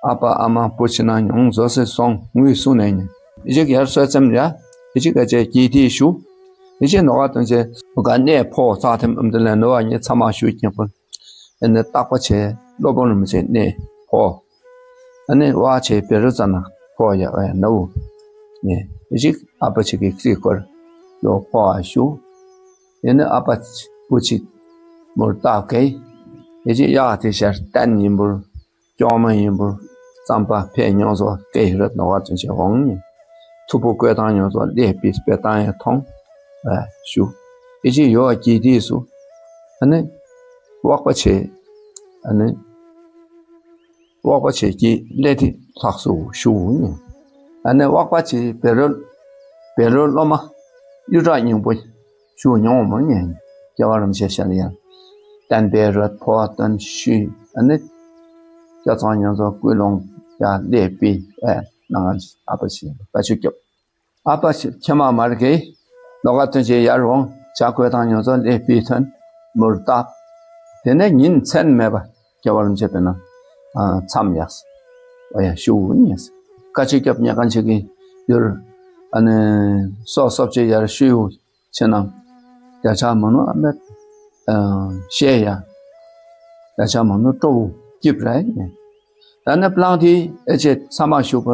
ཨ་ཕ་ཨ་མ་བུ་ཕྱི་ནང་ཉུང་བཟོ་སེ་སོང་ངུས་སུ་ནས་ཉིན་ཨི་ཅིག་ཡར་སོ་ཙམ་ཡ་ཨི་ཅིག་ག་ཅེ་གྱི་དེ་ཞུ་ཨི་ཅིག་ནོ་བ་དོན་ཆེ་ག་གནས་ཕོ་ཚག་ཐེམ་ཨམ་དེ་ལ་ནོ་བ་ཉི་ཚ་མ་ཞུ་ཁྱེད་ཀུན་ཨ་ནི་རྟག་པ་ཆེ་སློབ་དཔོན་རིན་པོ་ཆེ་གནས་ཕོ། ཨ་ནི་ཝ་ཆེ་བེ་རུ་ཙ་ན་ ཕོ་ཡ་ཨ་ཡ་ནའུ་ནས་ཨེ་ཅིག་ཨ་པ་ཅིག་གི་ཁྲི་སྐོར་ཡོ་ཕོ་བ་ཞུ། ཡིན་ནི་ཨ་པ་བུ་ཅིག་མུར་ཏག་གེ་ཨེ་ཅིག་ཡག་དེ་ཤར་བསྟན་ཡིན་པུར་སྐྱོང་མ་ཡིན་པུར་རྩམ་པ་ཕེ་མྱོང་ཚོ་སྐད་རུ་ནོ་བ་ཅན་ཆེ་འོང་ནི་ཐུ་པོ་བཀོད་སྟངས་མྱོང་ཚོ་ལས་པི་སྤེ་སྟངས་ཡ་ཐོང་ཨ་ཞུ། ཨེ་ཅིག་ཡོ་ཨ་ཀྱི་དེ་སུ་ཨ་ནི་ཝག་པ་ཆེ་ཨ་ནི། ཝག་པ་ཆེ་ཀྱི་ཀླད་དེ་ལྷག་སུ་ཞུ་ཉེ། ཨ་ནི་ཝག་པ་ཆེ་བེ་རོལ་བེ་རོལ་སློབ་མ་གཡུ་བྲག་སྙིང་པོ་ཞུ་མྱོང་མོ་ཉེ། སྐྱེ་བ་རིན་ཆེན་ཤར་ཡང་བསྟན་པའི་རོལ་ཕོ་བ་སྟོན་ཞུས། ཨ་ནི་སྐྱ་ཚང་ཉང་ཚོ་ཀུན་སློང་ཡ་ཀླད་པའི་ཨ་ནང་ཨ་པ་ཆེ་བ་ཆུ་སྐྱོབ། ཨ་ཕ་ཁྱེད་མ་མར་གེ་ལོ་ག་ཐོན་ཆེ་ཡར་འོང་བྱ་གོས་དང་ཉོ་ཚོ་ལས་པི་ཐོན་མུར་ཏག་དེ་ནས་ཉིན་མཚན་མེད་པ་སྐྱེ་བ་རིན་ཆེ་པེ་ན་མཚམས་ཡགས་ཨོ་ཡ་ཤུ་ཉེས་ཀ་ཅི་སྐྱབས་ཉེ་ག་ཆེ་གི་ཡུར་ཨ་ནི་སོ་སོབ་ཆེ་ཡར་ཤུ་ཡུ་ཆེ་ན་རྒྱ་ཆ་མ་ནུ་ཨ་མེད་ཤེ་ཡ་རྒྱ་ཆ་མ་ནུ་ཀྲོ་བུ་སྐྱིབས་ར་ཡིན། ད་ནི་པླང་དེ་ཨེ་ཅེ་ཚ་མ་ཞུགས་པ་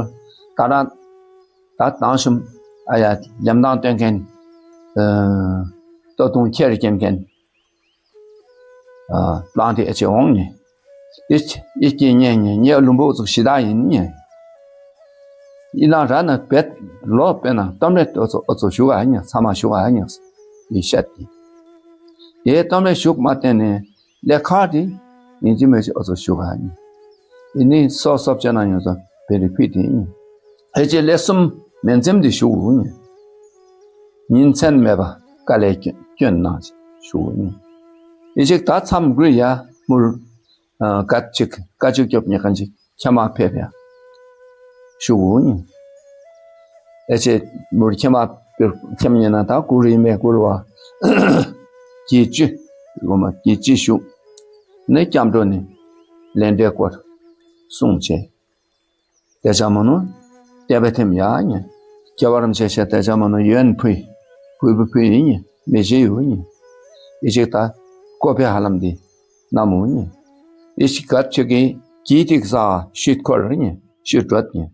ད་ར་ད་དང་ཤུམ་ཨ་ཡ་ལམ་དང་སྟོན་མཁན་ཨ་ཏོ་ཏུང་ཁྱེར་སྐྱེམ་མཁན་ཨ་པླང་དེ་ཨེ་ཅེ་འོང་ནི་ཨི་ཨི་སྐྱེ་ཉེ་ཉེ་ཉེ་ལུམ་བུ་ཚུགས་ཞི་ད་ཡིན་ཉེ་ཨི་ལང་ར་ན་བེད་ལོ་པེ་ན་གཏམ་རེ་ཏོ་ཚོ་ཨོ་ཚོ་ཞུགས་ཨ་ཉེ་ཚ་མ་ཞུགས་ཨ་ཉེ་ཨི་ཤད་དེ་དེ་གཏམ་རེ་ཞུགས་མ་བསྟན་ནས། ལས་ཁག་དེ་ཡིན་གཅིག་མིན་གཅིག་ཨོ་ཚོ་ཞུ་ག་ཡིན། ཡིན་ནི་སོ་སོབ་ཅེ་ན་ཡོང་ཚོ་བེ་རི་ཕི་དེ་ཡིན། ཨེ་ཅེ་ལས་གསུམ་མེན་ཙེམ་དེ་ཞུ་གུ་ཡིན། ཉིན་མཚན་མེད་པ་དཀའ་ལས་སྐྱོན་གནང་ཞུ་གུ་ཡིན། ཨེ་ཅིག་ད་མཚམས་འགུལ་ཡ་མུར་ག་ཅིག་ཀ་ཅིག་སྐྱོབ་ཉེ་ག་ཅིག་ཁྱེད་མ་ཕེབས་ཡ། ཞུ་གུ་ཡིན། ཨེ་ཅེ་མུར་ཁྱེད་མ་ཁྱེད་ཉེ་ན་ད་གུ་རི་མེ་གུ་རུ་བ་གྱི་ཅི་ལོ་མ་གྱི་ཅི་ཞུ་ནི་སྐྱབས་འགྲོ་ནི་ལན་འབྲས་སྐོར་གསུང་བྱས། དེ་ཅག་མ་ནུ་བལྟས་པའི་ཐེམ་ཡ་ཉེ་སྐྱེ་བ་རིན་ཆེ་ཤ་དེ་ཅག་མ་ནུ་ཡོན་ཕུའི་ཕུའི་ཕུ་ཕུའི་ཡིན་ཉེ་མི་ཞེ་ཡུ་ཉེ་ཨེ་ཅིག་ད་ཀོ་ཕེ་ཧ་ལམ་འདི་ན་མུ་ཉེ་ཨེ་ཅིག་ག་ཆེ་གི་གྱི་ཏིག་ས་ཤུད་འཁོར་ཉེ་ཤུད་འགྲོ་ཉེ།